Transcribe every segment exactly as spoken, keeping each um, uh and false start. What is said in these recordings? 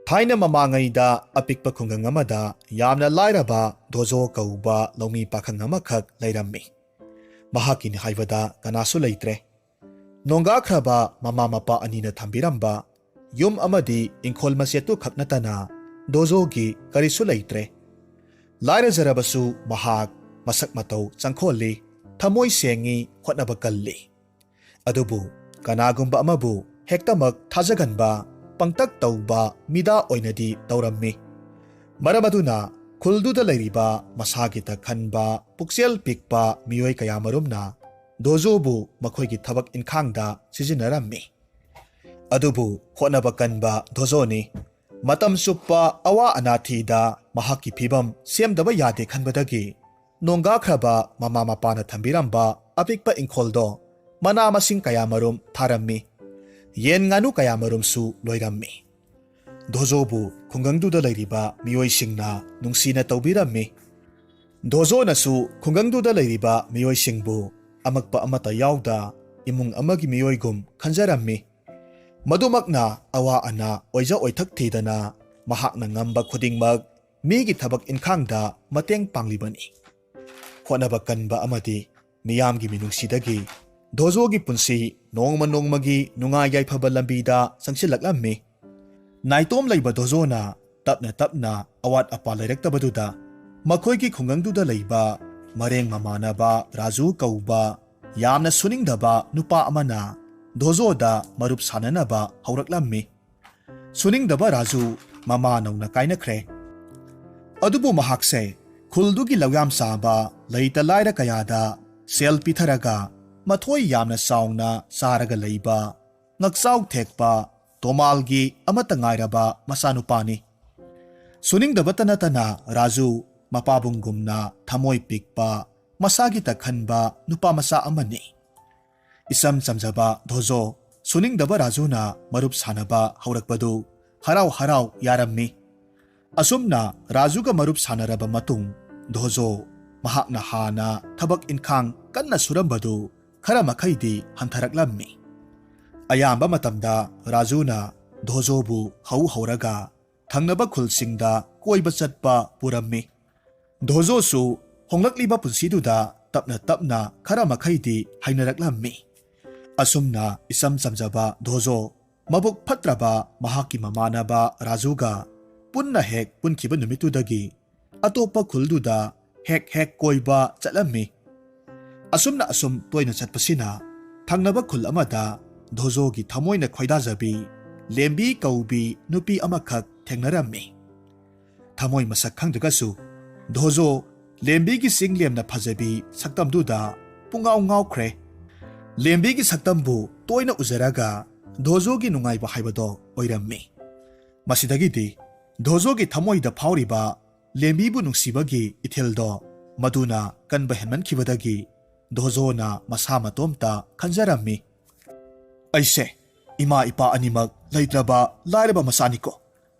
ꯊꯥꯏꯅ ꯃꯃꯥꯡꯉꯩꯗ ꯑꯄꯤꯛꯄ ꯈꯨꯡꯒꯪ ꯑꯃꯗ ꯌꯥꯝꯅ ꯂꯥꯏꯔꯕ ꯗꯣꯖꯣ ꯀꯧꯕ ꯂꯧꯃꯤ ꯄꯥꯈꯪ ꯑꯃꯈꯛ ꯂꯩꯔꯝꯃꯤ꯫ ꯃꯍꯥꯛꯀꯤꯅꯤ ꯍꯥꯏꯕꯗ ꯀꯅꯥꯁꯨ ꯂꯩꯇ꯭ꯔꯦ꯫ ꯅꯣꯡꯒꯥꯈ꯭ꯔꯕ ꯃꯃꯥ ꯃꯄꯥ ꯑꯅꯤꯅ ꯊꯝꯕꯤꯔꯝꯕ ꯌꯨꯝ ꯑꯃꯗꯤ ꯏꯪꯈꯣꯜ ꯃꯆꯦꯠꯇꯨ ꯈꯛ ꯅꯠꯇꯅ ꯗꯣꯖꯣꯒꯤ ꯀꯔꯤꯁꯨ ꯂꯩꯇ꯭ꯔꯦ꯫ ꯂꯥꯏꯔꯖꯔꯕꯁꯨ ꯃꯍꯥꯛ ꯃꯁꯛ ꯃꯇꯧ ꯆꯪꯈꯣꯜꯂꯤ, ꯊꯃꯣꯏ ꯁꯦꯡꯉꯤ, ꯍꯣꯠꯅꯕ ꯀꯜꯂꯤ꯫ ꯑꯗꯨꯕꯨ ꯀꯅꯥꯒꯨꯝꯕ ꯑꯃꯕꯨ ꯍꯦꯛꯇꯃꯛ ꯊꯥꯖꯒꯟꯕ, ꯄꯪꯇꯛ ꯇꯧꯕ ꯃꯤꯗꯥ ꯑꯣꯏꯅꯗꯤ ꯇꯧꯔꯝꯃꯤ꯫ ꯃꯔꯝ ꯑꯗꯨꯅ ꯈꯨꯜꯗꯨꯗ ꯂꯩꯔꯤꯕ ꯃꯁꯥꯒꯤꯇ ꯈꯟꯕ, ꯄꯨꯛꯆꯦꯜ ꯄꯤꯛꯄ ꯃꯤꯑꯣꯏ ꯀꯌꯥꯃꯔꯨꯝꯅ ꯗꯣꯖꯣꯕꯨ ꯃꯈꯣꯏꯒꯤ ꯊꯕꯛ ꯏꯟꯈꯥꯡꯗ ꯁꯤꯖꯤꯟꯅꯔꯝꯃꯤ꯫ ꯑꯗꯨꯕꯨ ꯍꯣꯠꯅꯕ ꯀꯟꯕ ꯗꯣꯖꯣꯅꯤ꯫ ꯃꯇꯝ ꯆꯨꯞꯄ ꯑꯋꯥ ꯑꯅꯥ ꯊꯤꯗ ꯃꯍꯥꯛꯀꯤ ꯐꯤꯚꯝ ꯁꯦꯝꯗꯕ ꯌꯥꯗꯦ ꯈꯟꯕꯗꯒꯤ ꯅꯣꯡꯒꯥꯈ꯭ꯔꯕ ꯃꯃꯥ ꯃꯄꯥꯅ ꯊꯝꯕꯤꯔꯝꯕ ꯑꯄꯤꯛꯄ ꯏꯪꯈꯣꯜꯗꯣ ꯃꯅꯥ ꯃꯁꯤꯡ ꯀꯌꯥꯃꯔꯨꯝ ꯊꯥꯔꯝꯃꯤ꯫ ꯌꯦꯟ ꯉꯥꯅꯨ ꯀꯌꯥꯃꯔꯨꯝꯁꯨ ꯂꯣꯏꯔꯝꯃꯤ꯫ ꯗꯣꯖꯣꯕꯨ ꯈꯨꯡꯒꯪꯗꯨꯗ ꯂꯩꯔꯤꯕ ꯃꯤꯑꯣꯏꯁꯤꯡꯅ ꯅꯨꯡꯁꯤꯅ ꯇꯧꯕꯤꯔꯝꯃꯤ꯫ ꯗꯣꯖꯣꯅꯁꯨ ꯈꯨꯡꯒꯪꯗꯨꯗ ꯂꯩꯔꯤꯕ ꯃꯤꯑꯣꯏꯁꯤꯡꯕꯨ ꯑꯃꯛꯄ ꯑꯃꯠꯇ ꯌꯥꯎꯗ ꯏꯃꯨꯡ ꯑꯃꯒꯤ ꯃꯤꯑꯣꯏꯒꯨꯝ ꯈꯟꯖꯔꯝꯃꯤ꯫ ꯃꯗꯨꯃꯛꯅ ꯑꯋꯥ ꯑꯅꯥ ꯑꯣꯏꯖ ꯑꯣꯏꯊꯛ ꯊꯤꯗꯅ ꯃꯍꯥꯛꯅ ꯉꯝꯕ ꯈꯨꯗꯤꯡꯃꯛ ꯃꯤꯒꯤ ꯊꯕꯛ ꯏꯟꯈꯥꯡꯗ ꯃꯇꯦꯡ ꯄꯥꯡꯂꯤꯕꯅꯤ꯫ ꯍꯣꯠꯅꯕ ꯀꯟꯕ ꯑꯃꯗꯤ ꯃꯤꯌꯥꯝꯒꯤ ꯃꯤꯅꯨꯡꯁꯤꯗꯒꯤ ꯗꯣꯖꯣꯒꯤ ꯄꯨꯟꯁꯤ ꯅꯣꯡꯃ ꯅꯣꯡꯃꯒꯤ ꯅꯨꯡꯉꯥꯏ ꯌꯥꯏꯐꯕ ꯂꯝꯕꯤꯗ ꯆꯪꯁꯤꯜꯂꯛꯂꯝꯃꯤ꯫ ꯅꯥꯏꯇꯣꯝ ꯂꯩꯕ ꯗꯣꯖꯣꯅ ꯇꯞꯅ ꯇꯞꯅ ꯑꯋꯥꯠ ꯑꯄꯥ ꯂꯩꯔꯛꯇꯕꯗꯨꯗ ꯃꯈꯣꯏꯒꯤ ꯈꯨꯡꯒꯪꯗꯨꯗ ꯂꯩꯕ ꯃꯔꯦꯡ ꯃꯃꯥꯟꯅꯕ ꯔꯥꯖꯨ ꯀꯧꯕ ꯌꯥꯝꯅ ꯁꯨꯅꯤꯡꯗꯕ ꯅꯨꯄꯥ ꯑꯃꯅ ꯗꯣꯖꯣꯗ ꯃꯔꯨꯞ ꯁꯥꯟꯅꯅꯕ ꯍꯧꯔꯛꯂꯝꯃꯤ꯫ ꯁꯨꯅꯤꯡꯗꯕ ꯔꯥꯖꯨ ꯃꯃꯥ ꯅꯧꯅ ꯀꯥꯏꯅꯈ꯭ꯔꯦ꯫ ꯑꯗꯨꯕꯨ ꯃꯍꯥꯛꯁꯦ ꯈꯨꯜꯗꯨꯒꯤ ꯂꯧꯌꯥꯝ ꯆꯥꯕ ꯂꯩꯇ ꯂꯥꯏꯔ ꯀꯌꯥꯗ ꯁꯦꯜ ꯄꯤꯊꯔꯒ ꯃꯊꯣꯏ ꯌꯥꯝꯅ ꯆꯥꯎꯅ ꯆꯥꯔꯒ ꯂꯩꯕ ꯉꯛꯆꯥꯎ ꯊꯦꯛꯄ ꯇꯣꯃꯥꯜꯒꯤ ꯑꯃꯠꯇ ꯉꯥꯏꯔꯕ ꯃꯆꯥꯅꯨꯄꯥꯅꯤ꯫ ꯁꯨꯅꯤꯡꯗꯕꯇ ꯅꯠꯇꯅ ꯔꯥꯖꯨ ꯃꯄꯥꯕꯨꯡꯒꯨꯝꯅ ꯊꯃꯣꯏ ꯄꯤꯛꯄ, ꯃꯁꯥꯒꯤꯇ ꯈꯟꯕ ꯅꯨꯄꯥ ꯃꯆꯥ ꯑꯃꯅꯤ꯫ ꯏꯆꯝ ꯆꯝꯖꯕ ꯙꯣꯖꯣ ꯁꯨꯅꯤꯡꯗꯕ ꯔꯥꯖꯨꯅ ꯃꯔꯨꯞ ꯁꯥꯟꯅꯕ ꯍꯧꯔꯛꯄꯗꯨ ꯍꯔꯥꯎ ꯍꯔꯥꯎ ꯌꯥꯔꯝꯃꯤ꯫ ꯑꯁꯨꯝꯅ ꯔꯥꯖꯨꯒ ꯃꯔꯨꯞ ꯁꯥꯟꯅꯔꯕ ꯃꯇꯨꯡ ꯙꯣꯖꯣ ꯃꯍꯥꯛꯅ ꯍꯥꯟꯅ ꯊꯕꯛ ꯏꯟꯈꯥꯡ ꯀꯟꯅ ꯁꯨꯔꯝꯕꯗꯨ ꯈꯔ ꯃꯈꯩꯗꯤ ꯍꯟꯊꯔꯛꯂꯝꯃꯤ꯫ ꯑꯌꯥꯝꯕ ꯃꯇꯝꯗ ꯔꯥꯖꯨꯅ ꯙꯣꯖꯣꯕꯨ ꯍꯧ ꯍꯧꯔꯒ ꯊꯪꯅꯕ ꯈꯨꯜꯁꯤꯡꯗ ꯀꯣꯏꯕ ꯆꯠꯄ ꯄꯨꯔꯝꯃꯤ꯫ ꯙꯣꯖꯣꯁꯨ ꯍꯣꯡꯂꯛꯂꯤꯕ ꯄꯨꯟꯁꯤꯗꯨꯗ ꯇꯞꯅ ꯇꯞꯅ ꯈꯔ ꯃꯈꯩꯗꯤ ꯍꯩꯅꯔꯛꯂꯝꯃꯤ꯫ ꯑꯁꯨꯝꯅ ꯏꯆꯝ ꯆꯝꯖꯕ ꯙꯣꯖꯣ ꯃꯕꯨꯛ ꯐꯠꯇ꯭ꯔꯕ ꯃꯍꯥꯛꯀꯤ ꯃꯃꯥꯟꯅꯕ ꯔꯥꯖꯨꯒ ꯄꯨꯟꯅ ꯍꯦꯛ ꯄꯨꯟꯈꯤꯕ ꯅꯨꯃꯤꯠꯇꯨꯗꯒꯤ ꯑꯇꯣꯞꯄ ꯈꯨꯜꯗꯨꯗ ꯍꯦꯛ ꯍꯦꯛ ꯀꯣꯏꯕ ꯆꯠꯂꯝꯃꯤ꯫ ꯑꯁꯨꯝꯅ ꯑꯁꯨꯝ ꯇꯣꯏꯅ ꯆꯠꯄꯁꯤꯅ ꯊꯪꯅꯕ ꯈꯨꯜ ꯑꯃꯗ ꯙꯣꯖꯣꯒꯤ ꯊꯃꯣꯏꯅ ꯈꯣꯏꯗꯥꯖꯕꯤ ꯂꯦꯝꯕꯤ ꯀꯧꯕꯤ ꯅꯨꯄꯤ ꯑꯃꯈꯛ ꯊꯦꯡꯅꯔꯝꯃꯤ꯫ ꯊꯃꯣꯏ ꯃꯁꯛ ꯈꯪꯗ꯭ꯔꯒꯁꯨ ꯙꯣꯖꯣ ꯂꯦꯝꯕꯤꯒꯤ ꯆꯤꯡ ꯂꯦꯝꯅ ꯐꯖꯕꯤ ꯁꯛꯇꯝꯗꯨꯗ ꯄꯨꯡꯉꯥꯎ ꯉꯥꯎꯈ꯭ꯔꯦ꯫ ꯂꯦꯝꯕꯤꯒꯤ ꯁꯛꯇꯝꯕꯨ ꯇꯣꯏꯅ ꯎꯖꯔꯒ ꯙꯣꯖꯣꯒꯤ ꯅꯨꯡꯉꯥꯏꯕ ꯍꯥꯏꯕꯗꯣ ꯑꯣꯏꯔꯝꯃꯤ꯫ ꯃꯁꯤꯗꯒꯤꯗꯤ ꯙꯣꯖꯣꯒꯤ ꯊꯃꯣꯏꯗ ꯐꯥꯎꯔꯤꯕ ꯂꯦꯝꯕꯤꯕꯨ ꯅꯨꯡꯁꯤꯕꯒꯤ ꯏꯊꯤꯜꯗꯣ ꯃꯗꯨꯅ ꯀꯟꯕ ꯍꯦꯟꯃꯟꯈꯤꯕꯗꯒꯤ ꯙꯣꯖꯣꯅ ꯃꯁꯥ ꯃꯇꯣꯝꯇ ꯈꯟꯖꯔꯝꯃꯤ, "ꯑꯩꯁꯦ ꯏꯃꯥ ꯏꯄꯥ ꯑꯅꯤꯃꯛ ꯂꯩꯇ꯭ꯔꯕ ꯂꯥꯏꯔꯕ ꯃꯆꯥꯅꯤꯀꯣ꯫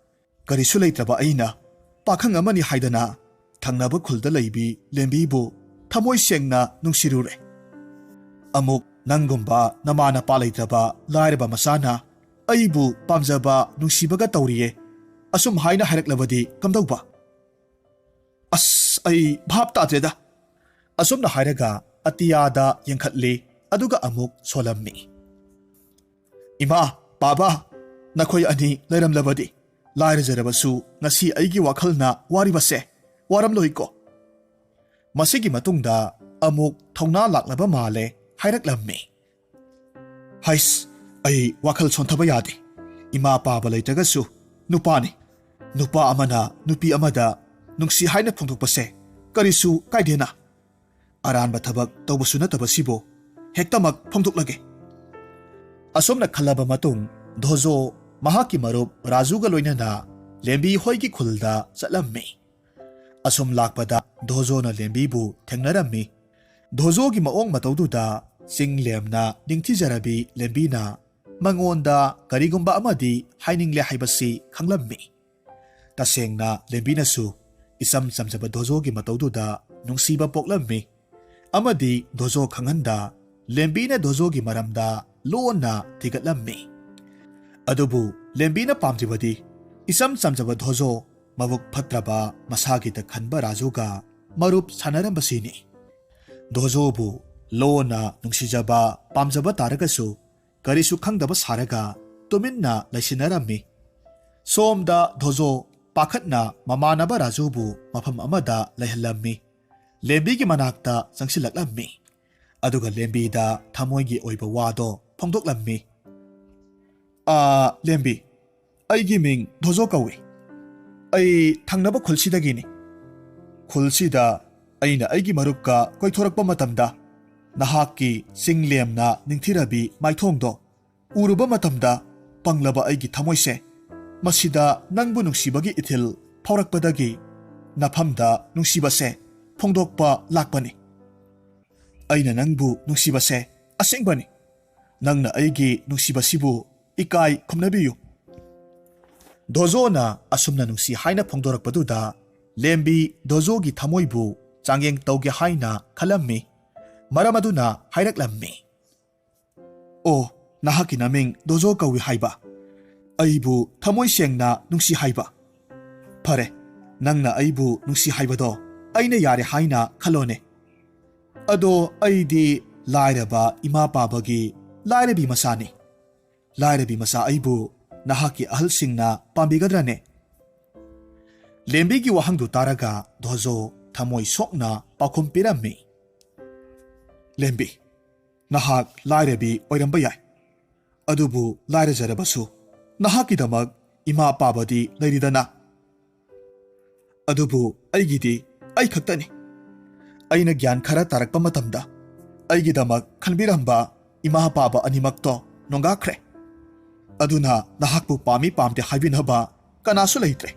ꯀꯔꯤꯁꯨ ꯂꯩꯇ꯭ꯔꯕ ꯑꯩꯅ ꯄꯥꯈꯪ ꯑꯃꯅꯤ ꯍꯥꯏꯗꯅ ꯊꯪꯅꯕ ꯈꯨꯜꯗ ꯂꯩꯕꯤ ꯂꯦꯝꯕꯤꯕꯨ ꯊꯃꯣꯏ ꯁꯦꯡꯅ ꯅꯨꯡꯁꯤꯔꯨꯔꯦ꯫ ꯑꯃꯨꯛ ꯅꯪꯒꯨꯝꯕ ꯅꯃꯥ ꯅꯄꯥ ꯂꯩꯇ꯭ꯔꯕ ꯂꯥꯏꯔꯕ ꯃꯆꯥꯅ ꯑꯩꯕꯨ ꯄꯥꯝꯖꯕ ꯅꯨꯡꯁꯤꯕꯒ ꯇꯧꯔꯤꯌꯦ꯫ ꯑꯁꯨꯝ ꯍꯥꯏꯅ ꯍꯥꯏꯔꯛꯂꯕꯗꯤ ꯀꯝꯗꯧꯕ?" "ꯑꯁ, ꯑꯩ ꯚꯥꯞ ꯇꯥꯗ꯭ꯔꯦꯗ꯫" ꯑꯁꯨꯝꯅ ꯍꯥꯏꯔꯒ ꯑꯇꯤꯌꯥꯗ ꯌꯦꯡꯈꯠꯂꯤ, ꯑꯗꯨꯒ ꯑꯃꯨꯛ ꯁꯣꯜꯂꯝꯃꯤ꯫ "ꯏꯃꯥ, ꯄꯥꯕ, ꯅꯈꯣꯏ ꯑꯅꯤ ꯂꯩꯔꯝꯂꯕꯗꯤ ꯂꯥꯏꯔꯖꯔꯕꯁꯨ ꯉꯁꯤ ꯑꯩꯒꯤ ꯋꯥꯈꯜꯅ ꯋꯥꯔꯤꯕꯁꯦ ꯋꯥꯔꯝꯂꯣꯏꯀꯣ꯫" ꯃꯁꯤꯒꯤ ꯃꯇꯨꯡꯗ ꯑꯃꯨꯛ ꯊꯧꯅꯥ ꯂꯥꯛꯂꯕ ꯃꯥꯜꯂꯦ ꯍꯥꯏꯔꯛꯂꯝꯃꯤ꯫ "ꯍꯩꯁ, ꯑꯩ ꯋꯥꯈꯜ ꯁꯣꯟꯊꯕ ꯌꯥꯗꯦ꯫ ꯏꯃꯥ ꯄꯥꯕ ꯂꯩꯇ꯭ꯔꯒꯁꯨ ꯅꯨꯄꯥꯅꯤ꯫ ꯅꯨꯄꯥ ꯑꯃꯅ ꯅꯨꯄꯤ ꯑꯃꯗ ꯅꯨꯡꯁꯤ ꯍꯥꯏꯅ ꯐꯣꯡꯗꯣꯛꯄꯁꯦ ꯀꯔꯤꯁꯨ ꯀꯥꯏꯗꯦꯅ꯫ ꯑꯔꯥꯟꯕ ꯊꯕꯛ ꯇꯧꯕꯁꯨ ꯅꯠꯇꯕꯁꯤꯕꯨ ꯍꯦꯛꯇꯃꯛ ꯐꯣꯡꯗꯣꯛꯂꯒꯦ꯫" ꯑꯁꯨꯝꯅ ꯈꯜꯂꯕ ꯃꯇꯨꯡ ꯙꯣꯖꯣ ꯃꯍꯥꯛꯀꯤ ꯃꯔꯨꯞ ꯔꯥꯖꯨꯒ ꯂꯣꯏꯅꯅ ꯂꯦꯝꯕꯤ ꯍꯣꯏꯒꯤ ꯈꯨꯜꯗ ꯆꯠꯂꯝꯃꯤ꯫ ꯑꯁꯨꯝ ꯂꯥꯛꯄꯗ ꯙꯣꯖꯣꯅ ꯂꯦꯝꯕꯤꯕꯨ ꯊꯦꯡꯅꯔꯝꯃꯤ꯫ ꯙꯣꯖꯣꯒꯤ ꯃꯑꯣꯡ ꯃꯇꯧꯗꯨꯗ ꯆꯤꯡ ꯂꯦꯝꯅ ꯅꯤꯡꯊꯤꯖꯔꯕꯤ ꯂꯦꯝꯕꯤꯅ ꯃꯉꯣꯟꯗ ꯀꯔꯤꯒꯨꯝꯕ ꯑꯃꯗꯤ ꯍꯥꯏꯅꯤꯡꯂꯦ ꯍꯥꯏꯕꯁꯤ ꯈꯪꯂꯝꯃꯤ꯫ ꯇꯁꯦꯡꯅ ꯂꯦꯝꯕꯤꯅꯁꯨ ꯏꯆꯝ ꯆꯝꯖꯕ ꯙꯣꯖꯣꯒꯤ ꯃꯇꯧꯗꯨꯗ ꯅꯨꯡꯁꯤꯕ ꯄꯣꯛꯂꯝꯃꯤ꯫ ꯑꯃꯗꯤ ꯙꯣꯖꯣ ꯈꯪꯍꯟꯗ ꯂꯦꯝꯕꯤꯅ ꯙꯣꯖꯣꯒꯤ ꯃꯔꯝꯗ ꯂꯣꯟꯅ ꯊꯤꯒꯠꯂꯝꯃꯤ꯫ ꯑꯗꯨꯕꯨ ꯂꯦꯝꯕꯤꯅ ꯄꯥꯝꯗ꯭ꯔꯤꯕꯗꯤ ꯏꯆꯝ ꯆꯝꯖꯕ ꯙꯣꯖꯣ, ꯃꯕꯨꯛ ꯐꯠꯇ꯭ꯔꯕ ꯃꯁꯥꯒꯤꯗ ꯈꯟꯕ ꯔꯥꯖꯨꯒ ꯃꯔꯨꯞ ꯁꯥꯟꯅꯔꯝꯕꯁꯤꯅꯤ꯫ ꯙꯣꯖꯣꯕꯨ ꯂꯣꯟꯅ ꯅꯨꯡꯁꯤꯖꯕ, ꯄꯥꯝꯖꯕ ꯇꯥꯔꯒꯁꯨ ꯀꯔꯤꯁꯨ ꯈꯪꯗꯕ ꯁꯥꯔꯒ ꯇꯨꯃꯤꯟꯅ ꯂꯩꯁꯤꯟꯅꯔꯝꯃꯤ꯫ ꯁꯣꯝꯗ ꯙꯣꯖꯣ ꯄꯥꯈꯠꯅ ꯃꯃꯥꯟꯅꯕ ꯔꯥꯖꯨꯕꯨ ꯃꯐꯝ ꯑꯃꯗ ꯂꯩꯍꯜꯂꯝꯃꯤ꯫ ꯂꯦꯝꯕꯤꯒꯤ ꯃꯅꯥꯛꯇ ꯆꯪꯁꯤꯜꯂꯛꯂꯝꯃꯤ꯫ ꯑꯗꯨꯒ ꯂꯦꯝꯕꯤꯗ ꯊꯃꯣꯏꯒꯤ ꯑꯣꯏꯕ ꯋꯥꯗꯣ ꯐꯣꯡꯗꯣꯛꯂꯝꯃꯤ꯫ "ꯑꯥ, ꯂꯦꯝꯕꯤ, ꯑꯩꯒꯤ ꯃꯤꯡ ꯙꯣꯖꯣ ꯀꯧꯏ꯫ ꯑꯩ ꯊꯪꯅꯕ ꯈꯨꯜꯁꯤꯗꯒꯤꯅꯤ꯫ ꯈꯨꯜꯁꯤꯗ ꯑꯩꯅ ꯑꯩꯒꯤ ꯃꯔꯨꯞꯀ ꯀꯣꯏꯊꯣꯔꯛꯄ ꯃꯇꯝꯗ ꯅꯍꯥꯛꯀꯤ ꯆꯤꯡꯂꯦꯝꯅ ꯅꯤꯡꯊꯤꯔꯕꯤ ꯃꯥꯏꯊꯣꯡꯗꯣ ꯎꯔꯨꯕ ꯃꯇꯝꯗ ꯄꯪꯂꯕ ꯑꯩꯒꯤ ꯊꯃꯣꯏꯁꯦ ꯃꯁꯤꯗ ꯅꯪꯕꯨ ꯅꯨꯡꯁꯤꯕꯒꯤ ꯏꯊꯤꯜ ꯐꯥꯎꯔꯛꯄꯗꯒꯤ ꯅꯐꯝꯗ ꯅꯨꯡꯁꯤꯕꯁꯦ ꯐꯣꯡꯗꯣꯛꯄ ꯂꯥꯛꯄꯅꯤ꯫ ꯑꯩꯅ ꯅꯪꯕꯨ ꯅꯨꯡꯁꯤꯕꯁꯦ ꯑꯁꯦꯡꯕꯅꯤ꯫ ꯅꯪꯅ ꯑꯩꯒꯤ ꯅꯨꯡꯁꯤꯕꯁꯤꯕꯨ ꯏꯀꯥꯏ ꯈꯨꯝꯅꯕꯤꯌꯨ꯫" ꯙꯣꯖꯣꯅ ꯑꯁꯨꯝꯅ ꯅꯨꯡꯁꯤ ꯍꯥꯏꯅ ꯐꯣꯡꯗꯣꯔꯛꯄꯗꯨꯗ ꯂꯦꯝꯕꯤ ꯙꯣꯖꯣꯒꯤ ꯊꯃꯣꯏꯕꯨ ꯆꯥꯡꯌꯦꯡ ꯇꯧꯒꯦ ꯍꯥꯏꯅ ꯈꯜꯂꯝꯃꯤ꯫ ꯃꯔꯝ ꯑꯗꯨꯅ ꯍꯥꯏꯔꯛꯂꯝꯃꯤ꯫ "ꯑꯣ, ꯅꯍꯥꯛꯀꯤ ꯅꯃꯤꯡ ꯙꯣꯖꯣ ꯀꯧꯏ ꯍꯥꯏꯕ? ꯑꯩꯕꯨ ꯊꯃꯣꯏ ꯁꯦꯡꯅ ꯅꯨꯡꯁꯤ ꯍꯥꯏꯕ? ꯐꯔꯦ, ꯅꯪꯅ ꯑꯩꯕꯨ ꯅꯨꯡꯁꯤ ꯍꯥꯏꯕꯗꯣ ꯑꯩꯅ ꯌꯥꯔꯦ ꯍꯥꯏꯅ ꯈꯜꯂꯣꯅꯦ꯫ ꯑꯗꯣ ꯑꯩꯗꯤ ꯂꯥꯏꯔꯕ ꯏꯃꯥ ꯄꯥꯕꯒꯤ ꯂꯥꯏꯔꯕꯤ ꯃꯆꯥꯅꯤ꯫ ꯂꯥꯏꯔꯕꯤ ꯃꯆꯥ ꯑꯩꯕꯨ ꯅꯍꯥꯛꯀꯤ ꯑꯍꯜꯁꯤꯡꯅ ꯄꯥꯝꯕꯤꯒꯗ꯭ꯔꯅꯦ?" ꯂꯦꯝꯕꯤꯒꯤ ꯋꯥꯍꯪꯗꯨ ꯇꯥꯔꯒ ꯙꯣꯖꯣ ꯊꯃꯣꯏ ꯁꯣꯛꯅ ꯄꯥꯎꯈꯨꯝ ꯄꯤꯔꯝꯃꯤ꯫ "ꯂꯦꯝꯕꯤ, ꯅꯍꯥꯛ ꯂꯥꯏꯔꯕꯤ ꯑꯣꯏꯔꯝꯕ ꯌꯥꯏ, ꯑꯗꯨꯕꯨ ꯂꯥꯏꯔꯖꯔꯕꯁꯨ ꯅꯍꯥꯛꯀꯤꯗꯃꯛ ꯏꯃꯥ ꯄꯥꯕꯗꯤ ꯂꯩꯔꯤꯗꯅ꯫ ꯑꯗꯨꯕꯨ ꯑꯩꯒꯤꯗꯤ ꯑꯩ ꯈꯛꯇꯅꯤ꯫ ꯑꯩꯅ ꯒ꯭ꯌꯥꯟ ꯈꯔ ꯇꯥꯔꯛꯄ ꯃꯇꯝꯗ ꯑꯩꯒꯤꯗꯃꯛ ꯈꯟꯕꯤꯔꯝꯕ ꯏꯃꯥ ꯄꯥꯕ ꯑꯅꯤꯃꯛꯇꯣ ꯅꯣꯡꯒꯥꯈ꯭ꯔꯦ꯫ ꯑꯗꯨꯅ ꯅꯍꯥꯛꯄꯨ ꯄꯥꯝꯃꯤ ꯄꯥꯝꯗꯦ ꯍꯥꯏꯕꯤꯅꯕ ꯀꯅꯥꯁꯨ ꯂꯩꯇ꯭ꯔꯦ꯫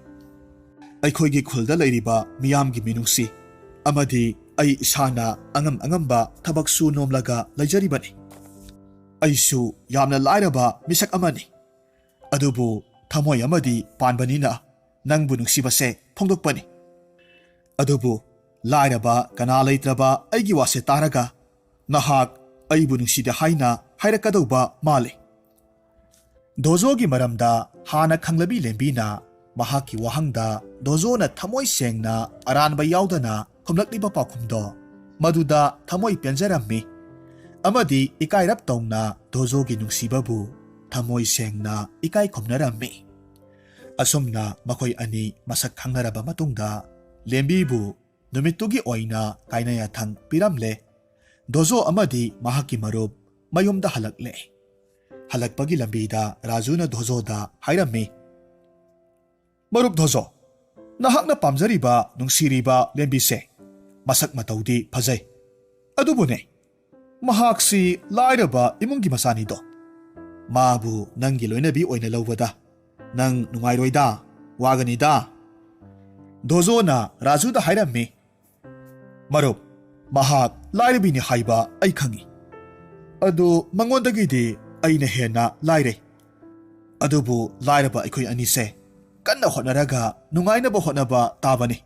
ꯑꯩꯈꯣꯏꯒꯤ ꯈꯨꯜꯗ ꯂꯩꯔꯤꯕ ꯃꯤꯌꯥꯝꯒꯤ ꯃꯤꯅꯨꯡꯁꯤ ꯑꯃꯗꯤ ꯑꯩ ꯏꯁꯥꯅ ꯑꯉꯝ ꯑꯉꯝꯕ ꯊꯕꯛ ꯁꯨ ꯅꯣꯝꯂꯒ ꯂꯩꯖꯔꯤꯕꯅꯤ꯫ ꯑꯩꯁꯨ ꯌꯥꯝꯅ ꯂꯥꯏꯔꯕ ꯃꯤꯁꯛ ꯑꯃꯅꯤ꯫ ꯑꯗꯨꯕꯨ ꯊꯃꯣꯏ ꯑꯃꯗꯤ ꯄꯥꯟꯕꯅꯤꯅ ꯅꯪꯕꯨ ꯅꯨꯡꯁꯤꯕꯁꯦ ꯐꯣꯡꯗꯣꯛꯄꯅꯤ꯫ ꯑꯗꯨꯕꯨ ꯂꯥꯏꯔꯕ ꯀꯅꯥ ꯂꯩꯇ꯭ꯔꯕ ꯑꯩꯒꯤ ꯋꯥꯁꯦ ꯇꯥꯔꯒ ꯅꯍꯥꯛ ꯑꯩꯕꯨ ꯅꯨꯡꯁꯤꯗꯦ ꯍꯥꯏꯅ ꯍꯥꯏꯔꯛꯀꯗꯧꯕ ꯃꯥꯜꯂꯤ꯫" ꯙꯣꯖꯣꯒꯤ ꯃꯔꯝꯗ ꯍꯥꯟꯅ ꯈꯪꯂꯕꯤ ꯂꯦꯝꯕꯤꯅ ꯃꯍꯥꯛꯀꯤ ꯋꯥꯍꯪꯗ ꯗꯣꯖꯣꯅ ꯊꯃꯣꯏ ꯁꯦꯡꯅ ꯑꯔꯥꯟꯕ ꯌꯥꯎꯗꯅ ꯈꯨꯝꯂꯛꯂꯤꯕ ꯄꯥꯎꯈꯨꯝꯗꯣ, ꯃꯗꯨꯗ ꯊꯃꯣꯏ ꯄꯦꯟꯖꯔꯝꯃꯤ꯫ ꯑꯃꯗꯤ ꯏꯀꯥꯏꯔꯞ ꯇꯧꯅ ꯗꯣꯖꯣꯒꯤ ꯅꯨꯡꯁꯤꯕꯕꯨ ꯊꯃꯣꯏ ꯁꯦꯡꯅ ꯏꯀꯥꯏ ꯈꯨꯝꯅꯔꯝꯃꯤ꯫ ꯑꯁꯨꯝꯅ ꯃꯈꯣꯏ ꯑꯅꯤ ꯃꯁꯛ ꯈꯪꯅꯔꯕ ꯃꯇꯨꯡꯗ, ꯂꯦꯝꯕꯤꯕꯨ ꯅꯨꯃꯤꯠꯇꯨꯒꯤ ꯑꯣꯏꯅ ꯀꯥꯏꯅ ꯌꯥꯊꯪ ꯄꯤꯔꯝꯂꯦ꯫ ꯗꯣꯖꯣ ꯑꯃꯗꯤ ꯃꯍꯥꯛꯀꯤ ꯃꯔꯨꯞ ꯃꯌꯨꯝꯗ ꯍꯜꯂꯛꯂꯦ꯫ ꯍꯜꯂꯛꯄꯒꯤ ꯂꯝꯕꯤꯗ ꯔꯥꯖꯨꯅ ꯗꯣꯖꯣꯗ ꯍꯥꯏꯔꯝꯃꯤ, "ꯃꯔꯨꯞ ꯗꯣꯖꯣ, ꯅꯍꯥꯛꯅ ꯄꯥꯝꯖꯔꯤꯕ, ꯅꯨꯡꯁꯤꯔꯤꯕ ꯂꯦꯝꯕꯤꯁꯦ ꯃꯁꯛ ꯃꯇꯧꯗꯤ ꯐꯖꯩ, ꯑꯗꯨꯕꯨꯅꯦ, ꯃꯍꯥꯛꯁꯤ ꯂꯥꯏꯔꯕ ꯏꯃꯨꯡꯒꯤ ꯃꯆꯥꯅꯤꯗꯣ꯫ ꯃꯥꯕꯨ ꯅꯪꯒꯤ ꯂꯣꯏꯅꯕꯤ ꯑꯣꯏꯅ ꯂꯧꯕꯗ ꯅꯪ ꯅꯨꯡꯉꯥꯏꯔꯣꯏꯗ, ꯋꯥꯒꯅꯤꯗ꯫" ꯗꯣꯖꯣꯅ ꯔꯥꯖꯨꯗ ꯍꯥꯏꯔꯝꯃꯤ, "ꯃꯔꯨꯞ, ꯃꯍꯥꯛ ꯂꯥꯏꯔꯕꯤꯅꯤ ꯍꯥꯏꯕ ꯑꯩ ꯈꯪꯏ꯫ ꯑꯗꯨ ꯃꯉꯣꯟꯗꯒꯤꯗꯤ ꯑꯩꯅ ꯍꯦꯟꯅ ꯂꯥꯏꯔꯦ꯫ ꯑꯗꯨꯕꯨ ꯂꯥꯏꯔꯕ ꯑꯩꯈꯣꯏ ꯑꯅꯤꯁꯦ ꯀꯟꯅ ꯍꯣꯠꯅꯔꯒ ꯅꯨꯡꯉꯥꯏꯅꯕ ꯍꯣꯠꯅꯕ ꯇꯥꯕꯅꯤ꯫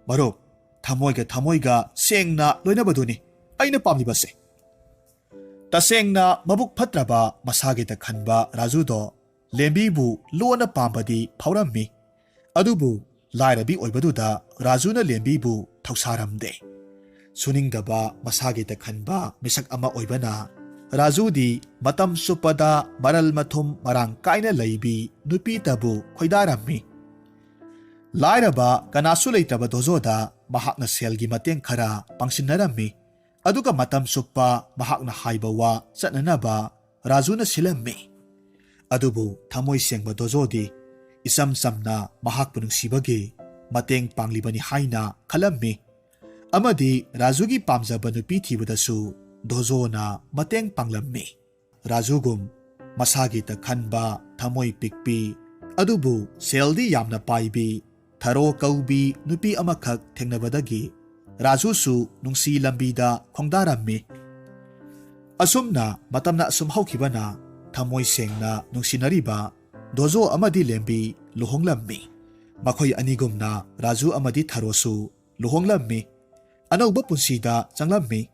ꯃꯔꯨꯞ, ꯊꯃꯣꯏꯒ ꯊꯃꯣꯏꯒ ꯁꯦꯡꯅ ꯂꯣꯏꯅꯕꯗꯨꯅꯤ ꯑꯩꯅ ꯄꯥꯝꯂꯤꯕꯁꯦ꯫" ꯇꯁꯦꯡꯅ ꯃꯕꯨꯛ ꯐꯠꯇ꯭ꯔꯕ ꯃꯁꯥꯒꯤꯗ ꯈꯟꯕ ꯔꯥꯖꯨꯗꯣ ꯂꯦꯝꯕꯤꯕꯨ ꯂꯣꯟꯅ ꯄꯥꯝꯕꯗꯤ ꯐꯥꯎꯔꯝꯃꯤ꯫ ꯑꯗꯨꯕꯨ ꯂꯥꯏꯔꯕꯤ ꯑꯣꯏꯕꯗꯨꯗ ꯔꯥꯖꯨꯅ ꯂꯦꯝꯕꯤꯕꯨ ꯊꯧꯁꯥꯔꯝꯗꯦ꯫ ꯁꯨꯅꯤꯡꯗꯕ ꯃꯁꯥꯒꯤꯗ ꯈꯟꯕ ꯃꯤꯁꯛ ꯑꯃ ꯑꯣꯏꯕꯅ ꯔꯥꯖꯨꯗꯤ ꯃꯇꯝ ꯆꯨꯞꯄꯗ ꯃꯔꯜ ꯃꯊꯨꯝ ꯃꯔꯥꯡ ꯀꯥꯏꯅ ꯂꯩꯕꯤ ꯅꯨꯄꯤꯇꯕꯨ ꯈꯣꯏꯗꯥꯔꯝꯃꯤ꯫ ꯂꯥꯏꯔꯕ ꯀꯅꯥꯁꯨ ꯂꯩꯇ꯭ꯔꯕ ꯗꯣꯖꯣꯗ ꯃꯍꯥꯛꯅ ꯁꯦꯜꯒꯤ ꯃꯇꯦꯡ ꯈꯔ ꯄꯥꯡꯁꯤꯟꯅꯔꯝꯃꯤ꯫ ꯑꯗꯨꯒ ꯃꯇꯝ ꯆꯨꯞꯄ ꯃꯍꯥꯛꯅ ꯍꯥꯏꯕ ꯋꯥ ꯆꯠꯅꯅꯕ ꯔꯥꯖꯨꯅ ꯁꯤꯜꯂꯝꯃꯤ꯫ ꯑꯗꯨꯕꯨ ꯊꯃꯣꯏ ꯁꯦꯡꯕ ꯗꯣꯖꯣꯗꯤ ꯏꯆꯝ ꯆꯝꯅ ꯃꯍꯥꯛꯄꯨ ꯅꯨꯡꯁꯤꯕꯒꯤ ꯃꯇꯦꯡ ꯄꯥꯡꯂꯤꯕꯅꯤ ꯍꯥꯏꯅ ꯈꯜꯂꯝꯃꯤ꯫ ꯑꯃꯗꯤ ꯔꯥꯖꯨꯒꯤ ꯄꯥꯝꯖꯕ ꯅꯨꯄꯤ ꯊꯤꯕꯗꯁꯨ ꯗꯣꯖꯣꯅ ꯃꯇꯦꯡ ꯄꯥꯡꯂꯝꯃꯤ꯫ ꯔꯥꯖꯨꯒꯨꯝ ꯃꯁꯥꯒꯤꯇ ꯈꯟꯕ, ꯊꯃꯣꯏ ꯄꯤꯛꯄꯤ, ꯑꯗꯨꯕꯨ ꯁꯦꯜꯗꯤ ꯌꯥꯝꯅ ꯄꯥꯏꯕꯤ, ꯊꯔꯣ ꯀꯧꯕꯤ ꯅꯨꯄꯤ ꯑꯃꯈꯛ ꯊꯦꯡꯅꯕꯗꯒꯤ ꯔꯥꯖꯨꯁꯨ ꯅꯨꯡꯁꯤ ꯂꯝꯕꯤꯗ ꯈꯣꯡꯗꯥꯔꯝꯃꯤ꯫ ꯑꯁꯨꯝꯅ ꯃꯇꯝꯅ ꯑꯁꯨꯝ ꯍꯧꯈꯤꯕꯅ ꯊꯃꯣꯏ ꯁꯦꯡꯅ ꯅꯨꯡꯁꯤꯅꯔꯤꯕ ꯗꯣꯖꯣ ꯑꯃꯗꯤ ꯂꯦꯝꯕꯤ ꯂꯨꯍꯣꯡꯂꯝꯃꯤ꯫ ꯃꯈꯣꯏ ꯑꯅꯤꯒꯨꯝꯅ ꯔꯥꯖꯨ ꯑꯃꯗꯤ ꯊꯔꯣꯁꯨ ꯂꯨꯍꯣꯡꯂꯝꯃꯤ꯫ ꯑꯅꯧꯕ ꯄꯨꯟꯁꯤꯗ ꯆꯪꯂꯝꯃꯤ꯫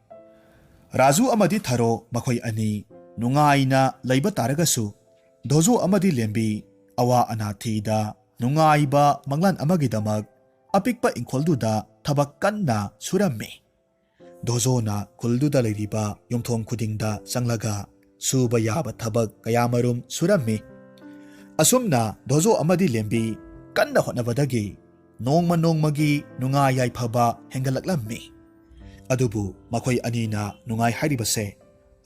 ꯔꯥꯖꯨ ꯑꯃꯗꯤ ꯊꯔꯣ ꯃꯈꯣꯏ ꯑꯅꯤ ꯅꯨꯡꯉꯥꯏꯅ ꯂꯩꯕ ꯇꯥꯔꯒꯁꯨ, ꯗꯣꯖꯣ ꯑꯃꯗꯤ ꯂꯦꯝꯕꯤ ꯑꯋꯥ ꯑꯅꯥ ꯊꯤꯗ ꯅꯨꯡꯉꯥꯏꯕ ꯃꯪꯂꯥꯟ ꯑꯃꯒꯤꯗꯃꯛ ꯑꯄꯤꯛꯄ ꯏꯪꯈꯣꯜꯗꯨꯗ ꯊꯕꯛ ꯀꯟꯅ ꯁꯨꯔꯝꯃꯤ꯫ ꯗꯣꯖꯣꯅ ꯈꯨꯜꯗꯨꯗ ꯂꯩꯔꯤꯕ ꯌꯨꯝꯊꯣꯡ ꯈꯨꯗꯤꯡꯗ ꯆꯪꯂꯒ ꯁꯨꯕ ꯌꯥꯕ ꯊꯕꯛ ꯀꯌꯥꯃꯔꯨꯝ ꯁꯨꯔꯝꯃꯤ꯫ ꯑꯁꯨꯝꯅ ꯗꯣꯖꯣ ꯑꯃꯗꯤ ꯂꯦꯝꯕꯤ ꯀꯟꯅ ꯍꯣꯠꯅꯕꯗꯒꯤ ꯅꯣꯡꯃ ꯅꯣꯡꯃꯒꯤ ꯅꯨꯡꯉꯥꯏ ꯌꯥꯏꯐꯕ ꯍꯦꯟꯒꯠꯂꯛꯂꯝꯃꯤ꯫ ꯑꯗꯨꯕꯨ ꯃꯈꯣꯏ ꯑꯅꯤꯅ ꯅꯨꯡꯉꯥꯏ ꯍꯥꯏꯔꯤꯕꯁꯦ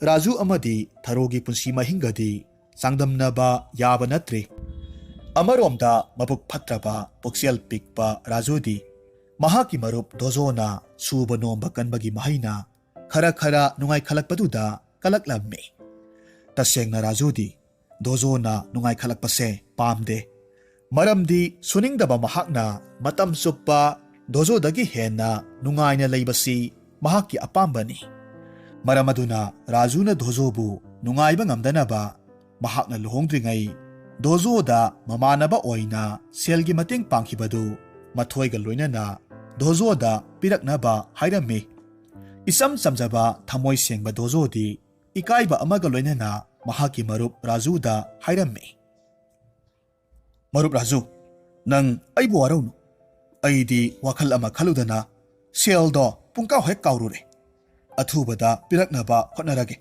ꯔꯥꯖꯨ ꯑꯃꯗꯤ ꯊꯔꯣꯒꯤ ꯄꯨꯟꯁꯤ ꯃꯍꯤꯡꯒꯗꯤ ꯆꯥꯡꯗꯝꯅꯕ ꯌꯥꯕ ꯅꯠꯇ꯭ꯔꯤ꯫ ꯑꯃꯔꯣꯝꯗ ꯃꯕꯨꯛ ꯐꯠꯇ꯭ꯔꯕ ꯄꯨꯛꯆꯦꯜ ꯄꯤꯛꯄ ꯔꯥꯖꯨꯗꯤ ꯃꯍꯥꯛꯀꯤ ꯃꯔꯨꯞ ꯗꯣꯖꯣꯅ ꯁꯨꯕ ꯅꯣꯝꯕ ꯀꯟꯕꯒꯤ ꯃꯍꯩꯅ ꯈꯔ ꯈꯔ ꯅꯨꯡꯉꯥꯏꯈꯠꯂꯛꯄꯗꯨꯗ ꯀꯂꯛꯂꯝꯃꯤ꯫ ꯇꯁꯦꯡꯅ ꯔꯥꯖꯨꯗꯤ ꯗꯣꯖꯣꯅ ꯅꯨꯡꯉꯥꯏꯈꯠꯂꯛꯄꯁꯦ ꯄꯥꯝꯗꯦ꯫ ꯃꯔꯝꯗꯤ ꯁꯨꯅꯤꯡꯗꯕ ꯃꯍꯥꯛꯅ ꯃꯇꯝ ꯆꯨꯞꯄ ꯗꯣꯖꯣꯗꯒꯤ ꯍꯦꯟꯅ ꯅꯨꯡꯉꯥꯏꯅ ꯂꯩꯕꯁꯤ ꯃꯍꯥꯛꯀꯤ ꯑꯄꯥꯝꯕꯅꯤ꯫ ꯃꯔꯝ ꯑꯗꯨꯅ ꯔꯥꯖꯨꯅ ꯗꯣꯖꯣꯕꯨ ꯅꯨꯡꯉꯥꯏꯕ ꯉꯝꯗꯅꯕ ꯃꯍꯥꯛꯅ ꯂꯨꯍꯣꯡꯗ꯭ꯔꯤꯉꯩ ꯗꯣꯖꯣꯗ ꯃꯃꯥꯟꯅꯕ ꯑꯣꯏꯅ ꯁꯦꯜꯒꯤ ꯃꯇꯦꯡ ꯄꯥꯡꯈꯤꯕꯗꯨ ꯃꯊꯣꯏꯒ ꯂꯣꯏꯅꯅ ꯗꯣꯖꯣꯗ ꯄꯤꯔꯛꯅꯕ ꯍꯥꯏꯔꯝꯃꯤ꯫ ꯏꯆꯝ ꯆꯝꯖꯕ ꯊꯃꯣꯏ ꯁꯦꯡꯕ ꯗꯣꯖꯣꯗꯤ ꯏꯀꯥꯏꯕ ꯑꯃꯒ ꯂꯣꯏꯅꯅ ꯃꯍꯥꯛꯀꯤ ꯃꯔꯨꯞ ꯔꯥꯖꯨꯗ ꯍꯥꯏꯔꯝꯃꯤ꯫ "ꯃꯔꯨꯞ ꯔꯥꯖꯨ, ꯅꯪ ꯑꯩꯕꯨ ꯋꯥꯔꯧꯅꯨ꯫ ꯑꯩꯗꯤ ꯋꯥꯈꯜ ꯑꯃ ꯈꯜꯂꯨꯗꯅ ꯁꯦꯜꯗꯣ ꯄꯨꯡꯀꯥꯎ ꯍꯦꯛ ꯀꯥꯎꯔꯨꯔꯦ꯫ ꯑꯊꯨꯕꯗ ꯄꯤꯔꯛꯅꯕ ꯍꯣꯠꯅꯔꯒꯦ꯫"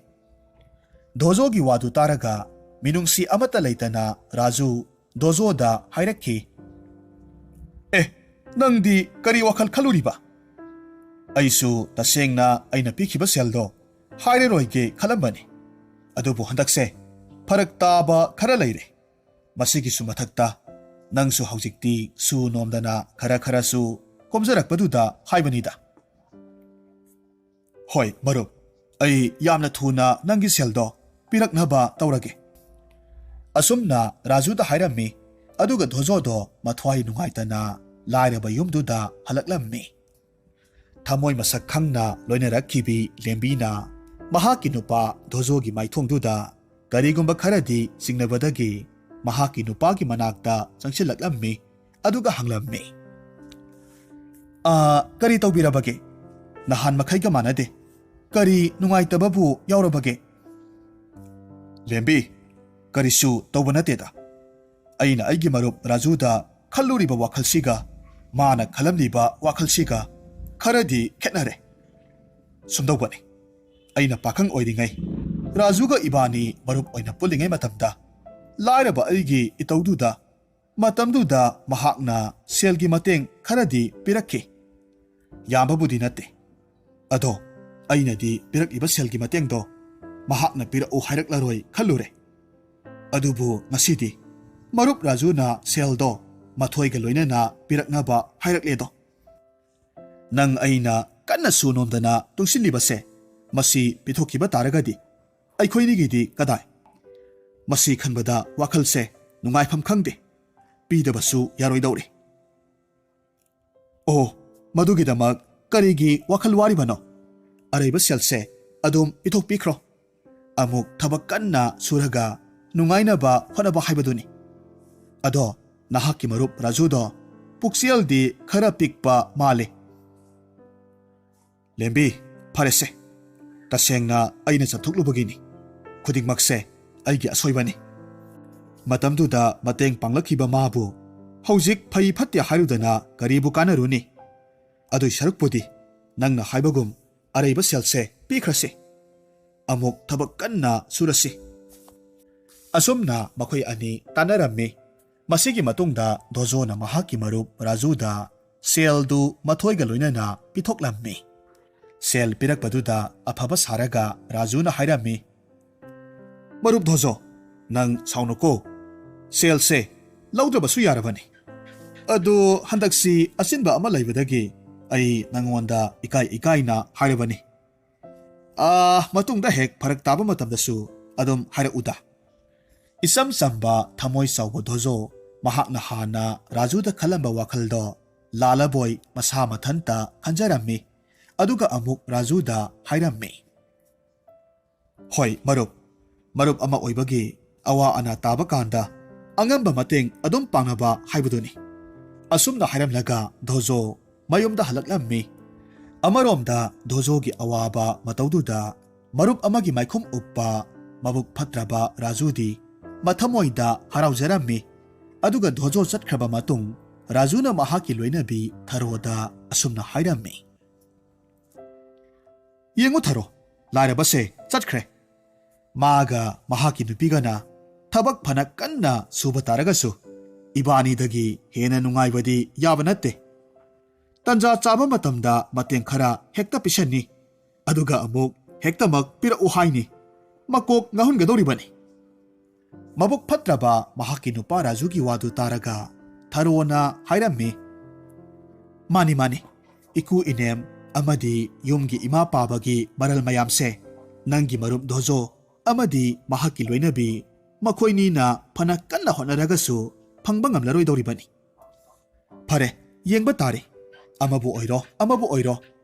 ꯗꯣꯖꯣꯒꯤ ꯋꯥꯗꯨ ꯇꯥꯔꯒ ꯃꯤꯅꯨꯡꯁꯤ ꯑꯃꯠꯇ ꯂꯩꯇꯅ ꯔꯥꯖꯨ ꯗꯣꯖꯣꯗ ꯍꯥꯏꯔꯛꯈꯤ, "ꯑꯦ, ꯅꯪꯗꯤ ꯀꯔꯤ ꯋꯥꯈꯜ ꯈꯜꯂꯨꯔꯤꯕ? ꯑꯩꯁꯨ ꯇꯁꯦꯡꯅ ꯑꯩꯅ ꯄꯤꯈꯤꯕ ꯁꯦꯜꯗꯣ ꯍꯥꯏꯔꯔꯣꯏꯒꯦ ꯈꯜꯂꯝꯕꯅꯤ꯫ ꯑꯗꯨꯕꯨ ꯍꯟꯗꯛꯁꯦ ꯐꯔꯛ ꯇꯥꯕ ꯈꯔ ꯂꯩꯔꯦ꯫ ꯃꯁꯤꯒꯤꯁꯨ ꯃꯊꯛꯇ ꯅꯪꯁꯨ ꯍꯧꯖꯤꯛꯇꯤ ꯁꯨ ꯅꯣꯝꯗꯅ ꯈꯔ ꯈꯔꯁꯨ ꯀꯣꯝꯖꯔꯛꯄꯗꯨꯗ ꯍꯥꯏꯕꯅꯤꯗ꯫" "ꯍꯣꯏ ꯃꯔꯨꯞ, ꯑꯩ ꯌꯥꯝꯅ ꯊꯨꯅ ꯅꯪꯒꯤ ꯁꯦꯜꯗꯣ ꯄꯤꯔꯛꯅꯕ ꯇꯧꯔꯒꯦ꯫" ꯑꯁꯨꯝꯅ ꯔꯥꯖꯨꯗ ꯍꯥꯏꯔꯝꯃꯤ꯫ ꯑꯗꯨꯒ ꯗꯣꯖꯣꯗꯣ ꯃꯊ꯭ꯋꯥꯏ ꯅꯨꯡꯉꯥꯏꯇꯅ ꯂꯥꯏꯔꯕ ꯌꯨꯝꯗꯨꯗ ꯍꯜꯂꯛꯂꯝꯃꯤ꯫ ꯊꯃꯣꯏ ꯃꯁꯛ ꯈꯪꯅ ꯂꯣꯏꯅꯔꯛꯈꯤꯕꯤ ꯂꯦꯝꯕꯤꯅ ꯃꯍꯥꯛꯀꯤ ꯅꯨꯄꯥ ꯗꯣꯖꯣꯒꯤ ꯃꯥꯏꯊꯣꯡꯗꯨꯗ ꯀꯔꯤꯒꯨꯝꯕ ꯈꯔꯗꯤ ꯆꯤꯡꯅꯕꯗꯒꯤ ꯃꯍꯥꯛꯀꯤ ꯅꯨꯄꯥꯒꯤ ꯃꯅꯥꯛꯇ ꯆꯪꯁꯤꯜꯂꯛꯂꯝꯃꯤ꯫ ꯑꯗꯨꯒ ꯍꯪꯂꯝꯃꯤ, "ꯑꯥ, ꯀꯔꯤ ꯇꯧꯕꯤꯔꯕꯒꯦ? ꯅꯍꯥꯟ ꯃꯈꯩꯒ ꯃꯥꯟꯅꯗꯦ꯫ ꯀꯔꯤ ꯅꯨꯡꯉꯥꯏꯇꯕꯕꯨ ꯌꯥꯎꯔꯕꯒꯦ?" "ꯂꯦꯝꯕꯤ, ꯀꯔꯤꯁꯨ ꯇꯧꯕ ꯅꯠꯇꯦꯗ꯫ ꯑꯩꯅ ꯑꯩꯒꯤ ꯃꯔꯨꯞ ꯔꯥꯖꯨꯗ ꯈꯜꯂꯨꯔꯤꯕ ꯋꯥꯈꯜꯁꯤꯒ ꯃꯥꯅ ꯈꯜꯂꯝꯂꯤꯕ ꯋꯥꯈꯜꯁꯤꯒ ꯈꯔꯗꯤ ꯈꯦꯠꯅꯔꯦ꯫ ꯁꯨꯝꯗꯧꯕꯅꯤ, ꯑꯩꯅ ꯄꯥꯈꯪ ꯑꯣꯏꯔꯤꯉꯩ ꯔꯥꯖꯨꯒ ꯏꯕꯥꯅꯤ ꯃꯔꯨꯞ ꯑꯣꯏꯅ ꯄꯨꯜꯂꯤꯉꯩ ꯃꯇꯝꯗ ꯂꯥꯏꯔꯕ ꯑꯩꯒꯤ ꯏꯇꯧꯗꯨꯗ ꯃꯇꯝꯗꯨꯗ ꯃꯍꯥꯛꯅ ꯁꯦꯜꯒꯤ ꯃꯇꯦꯡ ꯈꯔꯗꯤ ꯄꯤꯔꯛꯈꯤ꯫ ꯌꯥꯝꯕꯕꯨꯗꯤ ꯅꯠꯇꯦ꯫ ꯑꯗꯣ ꯑꯩꯅꯗꯤ ꯄꯤꯔꯛꯂꯤꯕ ꯁꯦꯜꯒꯤ ꯃꯇꯦꯡꯗꯣ ꯃꯍꯥꯛꯅ ꯄꯤꯔꯛꯎ ꯍꯥꯏꯔꯛꯂꯔꯣꯏ ꯈꯜꯂꯨꯔꯦ꯫ ꯑꯗꯨꯕꯨ ꯉꯁꯤꯗꯤ ꯃꯔꯨꯞ ꯔꯥꯖꯨꯅ ꯁꯦꯜꯗꯣ ꯃꯊꯣꯏꯒ ꯂꯣꯏꯅꯅ ꯄꯤꯔꯛꯅꯕ ꯍꯥꯏꯔꯛꯂꯦꯗꯣ꯫ ꯅꯪ ꯑꯩꯅ ꯀꯟꯅ ꯁꯨ ꯅꯣꯝꯗꯅ ꯇꯨꯡꯁꯤꯜꯂꯤꯕꯁꯦ ꯃꯁꯤ ꯄꯤꯊꯣꯛꯈꯤꯕ ꯇꯥꯔꯒꯗꯤ ꯑꯩꯈꯣꯏꯅꯤꯒꯤꯗꯤ ꯀꯗꯥꯏ? ꯃꯁꯤ ꯈꯟꯕꯗ ꯋꯥꯈꯜꯁꯦ ꯅꯨꯡꯉꯥꯏꯐꯝ ꯈꯪꯗꯦ꯫ ꯄꯤꯗꯕꯁꯨ ꯌꯥꯔꯣꯏꯗꯧꯔꯤ꯫ ꯑꯣ, ꯃꯗꯨꯒꯤꯗꯃꯛ ꯀꯔꯤꯒꯤ ꯋꯥꯈꯜ ꯋꯥꯔꯤꯕꯅꯣ? ꯑꯔꯩꯕ ꯁꯦꯜꯁꯦ ꯑꯗꯨꯝ ꯄꯤꯊꯣꯛꯄꯤꯈ꯭ꯔꯣ꯫ ꯑꯃꯨꯛ ꯊꯕꯛ ꯀꯟꯅ ꯁꯨꯔꯒ ꯅꯨꯡꯉꯥꯏꯅꯕ ꯍꯣꯠꯅꯕ ꯍꯥꯏꯕꯗꯨꯅꯤ꯫ ꯑꯗꯣ ꯅꯍꯥꯛꯀꯤ ꯃꯔꯨꯞ ꯔꯥꯖꯨꯗꯣ ꯄꯨꯛꯆꯦꯜꯗꯤ ꯈꯔ ꯄꯤꯛꯄ ꯃꯥꯜꯂꯤ꯫ ꯂꯦꯝꯕꯤ, ꯐꯔꯦꯁꯦ꯫ ꯇꯁꯦꯡꯅ ꯑꯩꯅ ꯆꯠꯊꯣꯛꯂꯨꯕꯒꯤꯅꯤ꯫ ꯈꯨꯗꯤꯡꯃꯛꯁꯦ ꯑꯩꯒꯤ ꯑꯁꯣꯏꯕꯅꯤ꯫ ꯃꯇꯝꯗꯨꯗ ꯃꯇꯦꯡ ꯄꯥꯡꯂꯛꯈꯤꯕ ꯃꯥꯕꯨ ꯍꯧꯖꯤꯛ ꯐꯩ ꯐꯠꯇꯦ ꯍꯥꯏꯔꯨꯗꯅ ꯀꯔꯤꯕꯨ ꯀꯥꯟꯅꯔꯨꯅꯤ? ꯑꯗꯨꯏ ꯁꯔꯨꯛꯄꯨꯗꯤ ꯅꯪꯅ ꯍꯥꯏꯕꯒꯨꯝ ꯑꯔꯩꯕ ꯁꯦꯜꯁꯦ ꯄꯤꯈ꯭ꯔꯁꯤ꯫ ꯑꯃꯨꯛ ꯊꯕꯛ ꯀꯟꯅ ꯁꯨꯔꯁꯤ꯫ ꯑꯁꯨꯝꯅ ꯃꯈꯣꯏ ꯑꯅꯤ ꯇꯥꯟꯅꯔꯝꯃꯤ꯫ ꯃꯁꯤꯒꯤ ꯃꯇꯨꯡꯗ ꯙꯣꯖꯣꯅ ꯃꯍꯥꯛꯀꯤ ꯃꯔꯨꯞ ꯔꯥꯖꯨꯗ ꯁꯦꯜꯗꯨ ꯃꯊꯣꯏꯒ ꯂꯣꯏꯅꯅ ꯄꯤꯊꯣꯛꯂꯝꯃꯤ꯫ ꯁꯦꯜ ꯄꯤꯔꯛꯄꯗꯨꯗ ꯑꯐꯕ ꯁꯥꯔꯒ ꯔꯥꯖꯨꯅ ꯍꯥꯏꯔꯝꯃꯤ, "ꯃꯔꯨꯞ ꯙꯣꯖꯣ, ꯅꯪ ꯁꯥꯎꯅꯨꯀꯣ꯫ ꯁꯦꯜꯁꯦ ꯂꯧꯗ꯭ꯔꯕꯁꯨ ꯌꯥꯔꯕꯅꯤ꯫ ꯑꯗꯨ ꯍꯟꯗꯛꯁꯤ ꯑꯆꯤꯟꯕ ꯑꯃ ꯂꯩꯕꯗꯒꯤ ꯑꯩ ꯅꯪꯉꯣꯟꯗ ꯏꯀꯥꯏ ꯏꯀꯥꯏꯅ ꯍꯥꯏꯔꯕꯅꯤ꯫ ꯑꯥ, ꯃꯇꯨꯡꯗ ꯍꯦꯛ ꯐꯔꯛ ꯇꯥꯕ ꯃꯇꯝꯗꯁꯨ ꯑꯗꯨꯝ ꯍꯥꯏꯔꯛꯎꯗ꯫" ꯏꯆꯝ ꯆꯝꯕ ꯊꯃꯣꯏ ꯆꯥꯎꯕ ꯙꯣꯖꯣ ꯃꯍꯥꯛꯅ ꯍꯥꯟꯅ ꯔꯥꯖꯨꯗ ꯈꯜꯂꯝꯕ ꯋꯥꯈꯜꯗꯣ ꯂꯥꯜꯂꯕꯣꯏ ꯃꯁꯥ ꯃꯊꯟꯇ ꯈꯟꯖꯔꯝꯃꯤ꯫ ꯑꯗꯨꯒ ꯑꯃꯨꯛ ꯔꯥꯖꯨꯗ ꯍꯥꯏꯔꯝꯃꯤ, "ꯍꯣꯏ ꯃꯔꯨꯞ, ꯃꯔꯨꯞ ꯑꯃ ꯑꯣꯏꯕꯒꯤ ꯑꯋꯥ ꯑꯅꯥ ꯇꯥꯕ ꯀꯥꯟꯗ ꯑꯉꯝꯕ ꯃꯇꯦꯡ ꯑꯗꯨꯝ ꯄꯥꯡꯅꯕ ꯍꯥꯏꯕꯗꯨꯅꯤ꯫" ꯑꯁꯨꯝꯅ ꯍꯥꯏꯔꯝꯂꯒ ꯙꯣꯖꯣ ꯃꯌꯨꯝꯗ ꯍꯜꯂꯛꯂꯝꯃꯤ꯫ ꯑꯃꯔꯣꯝꯗ ꯙꯣꯖꯣꯒꯤ ꯑꯋꯥꯕ ꯃꯇꯧꯗꯨꯗ ꯃꯔꯨꯞ ꯑꯃꯒꯤ ꯃꯥꯏꯈꯨꯝ ꯎꯞꯄ ꯃꯕꯨꯛ ꯐꯠꯇ꯭ꯔꯕ ꯔꯥꯖꯨꯗꯤ ꯃꯊꯃꯣꯏꯗ ꯍꯔꯥꯎꯖꯔꯝꯃꯤ꯫ ꯑꯗꯨꯒ ꯙꯣꯖꯣ ꯆꯠꯈ꯭ꯔꯕ ꯃꯇꯨꯡ ꯔꯥꯖꯨꯅ ꯃꯍꯥꯛꯀꯤ ꯂꯣꯏꯅꯕꯤ ꯊꯔꯣꯗ ꯑꯁꯨꯝꯅ ꯍꯥꯏꯔꯝꯃꯤ, "ꯌꯦꯡꯉꯨ ꯊꯔꯣ, ꯂꯥꯏꯔꯕꯁꯦ ꯆꯠꯈ꯭ꯔꯦ꯫ ꯃꯥꯒ ꯃꯍꯥꯛꯀꯤ ꯅꯨꯄꯤꯒꯅ ꯊꯕꯛ ꯐꯅ ꯀꯟꯅ ꯁꯨꯕ ꯇꯥꯔꯒꯁꯨ ꯏꯕꯥꯅꯤꯗꯒꯤ ꯍꯦꯟꯅ ꯅꯨꯡꯉꯥꯏꯕꯗꯤ ꯌꯥꯕ ꯅꯠꯇꯦ꯫ ꯇꯟꯖꯥ ꯆꯥꯕ ꯃꯇꯝꯗ ꯃꯇꯦꯡ ꯈꯔ ꯍꯦꯛꯇ ꯄꯤꯁꯟꯅꯤ, ꯑꯗꯨꯒ ꯑꯃꯨꯛ ꯍꯦꯛꯇꯃꯛ ꯄꯤꯔꯛꯎ ꯍꯥꯏꯅꯤ꯫ ꯃꯀꯣꯛ ꯉꯥꯎꯍꯟꯒꯗꯧꯔꯤꯕꯅꯤ꯫" ꯃꯕꯨꯛ ꯐꯠꯇ꯭ꯔꯕ ꯃꯍꯥꯛꯀꯤ ꯅꯨꯄꯥ ꯔꯥꯖꯨꯒꯤ ꯋꯥꯗꯨ ꯇꯥꯔꯒ ꯊꯔꯣꯅ ꯍꯥꯏꯔꯝꯃꯤ, "ꯃꯥꯅꯤ, ꯃꯥꯅꯤ, ꯏꯀꯨ ꯏꯅꯦꯝ ꯑꯃꯗꯤ ꯌꯨꯝꯒꯤ ꯏꯃꯥ ꯄꯥꯕꯒꯤ ꯃꯔꯜ ꯃꯌꯥꯝꯁꯦ ꯅꯪꯒꯤ ꯃꯔꯨꯞ ꯙꯣꯖꯣ ꯑꯃꯗꯤ ꯃꯍꯥꯛꯀꯤ ꯂꯣꯏꯅꯕꯤ ꯃꯈꯣꯏꯅꯤꯅ ꯐꯅ ꯀꯟꯅ ꯍꯣꯠꯅꯔꯒꯁꯨ ꯐꯪꯕ ꯉꯝꯂꯔꯣꯏꯗꯧꯔꯤꯕꯅꯤ꯫ ꯐꯔꯦ, ꯌꯦꯡꯕ ꯇꯥꯔꯦ꯫ ꯑꯃꯕꯨ ꯑꯣꯏꯔꯣ, ꯑꯃꯕꯨ ꯑꯣꯏꯔꯣ,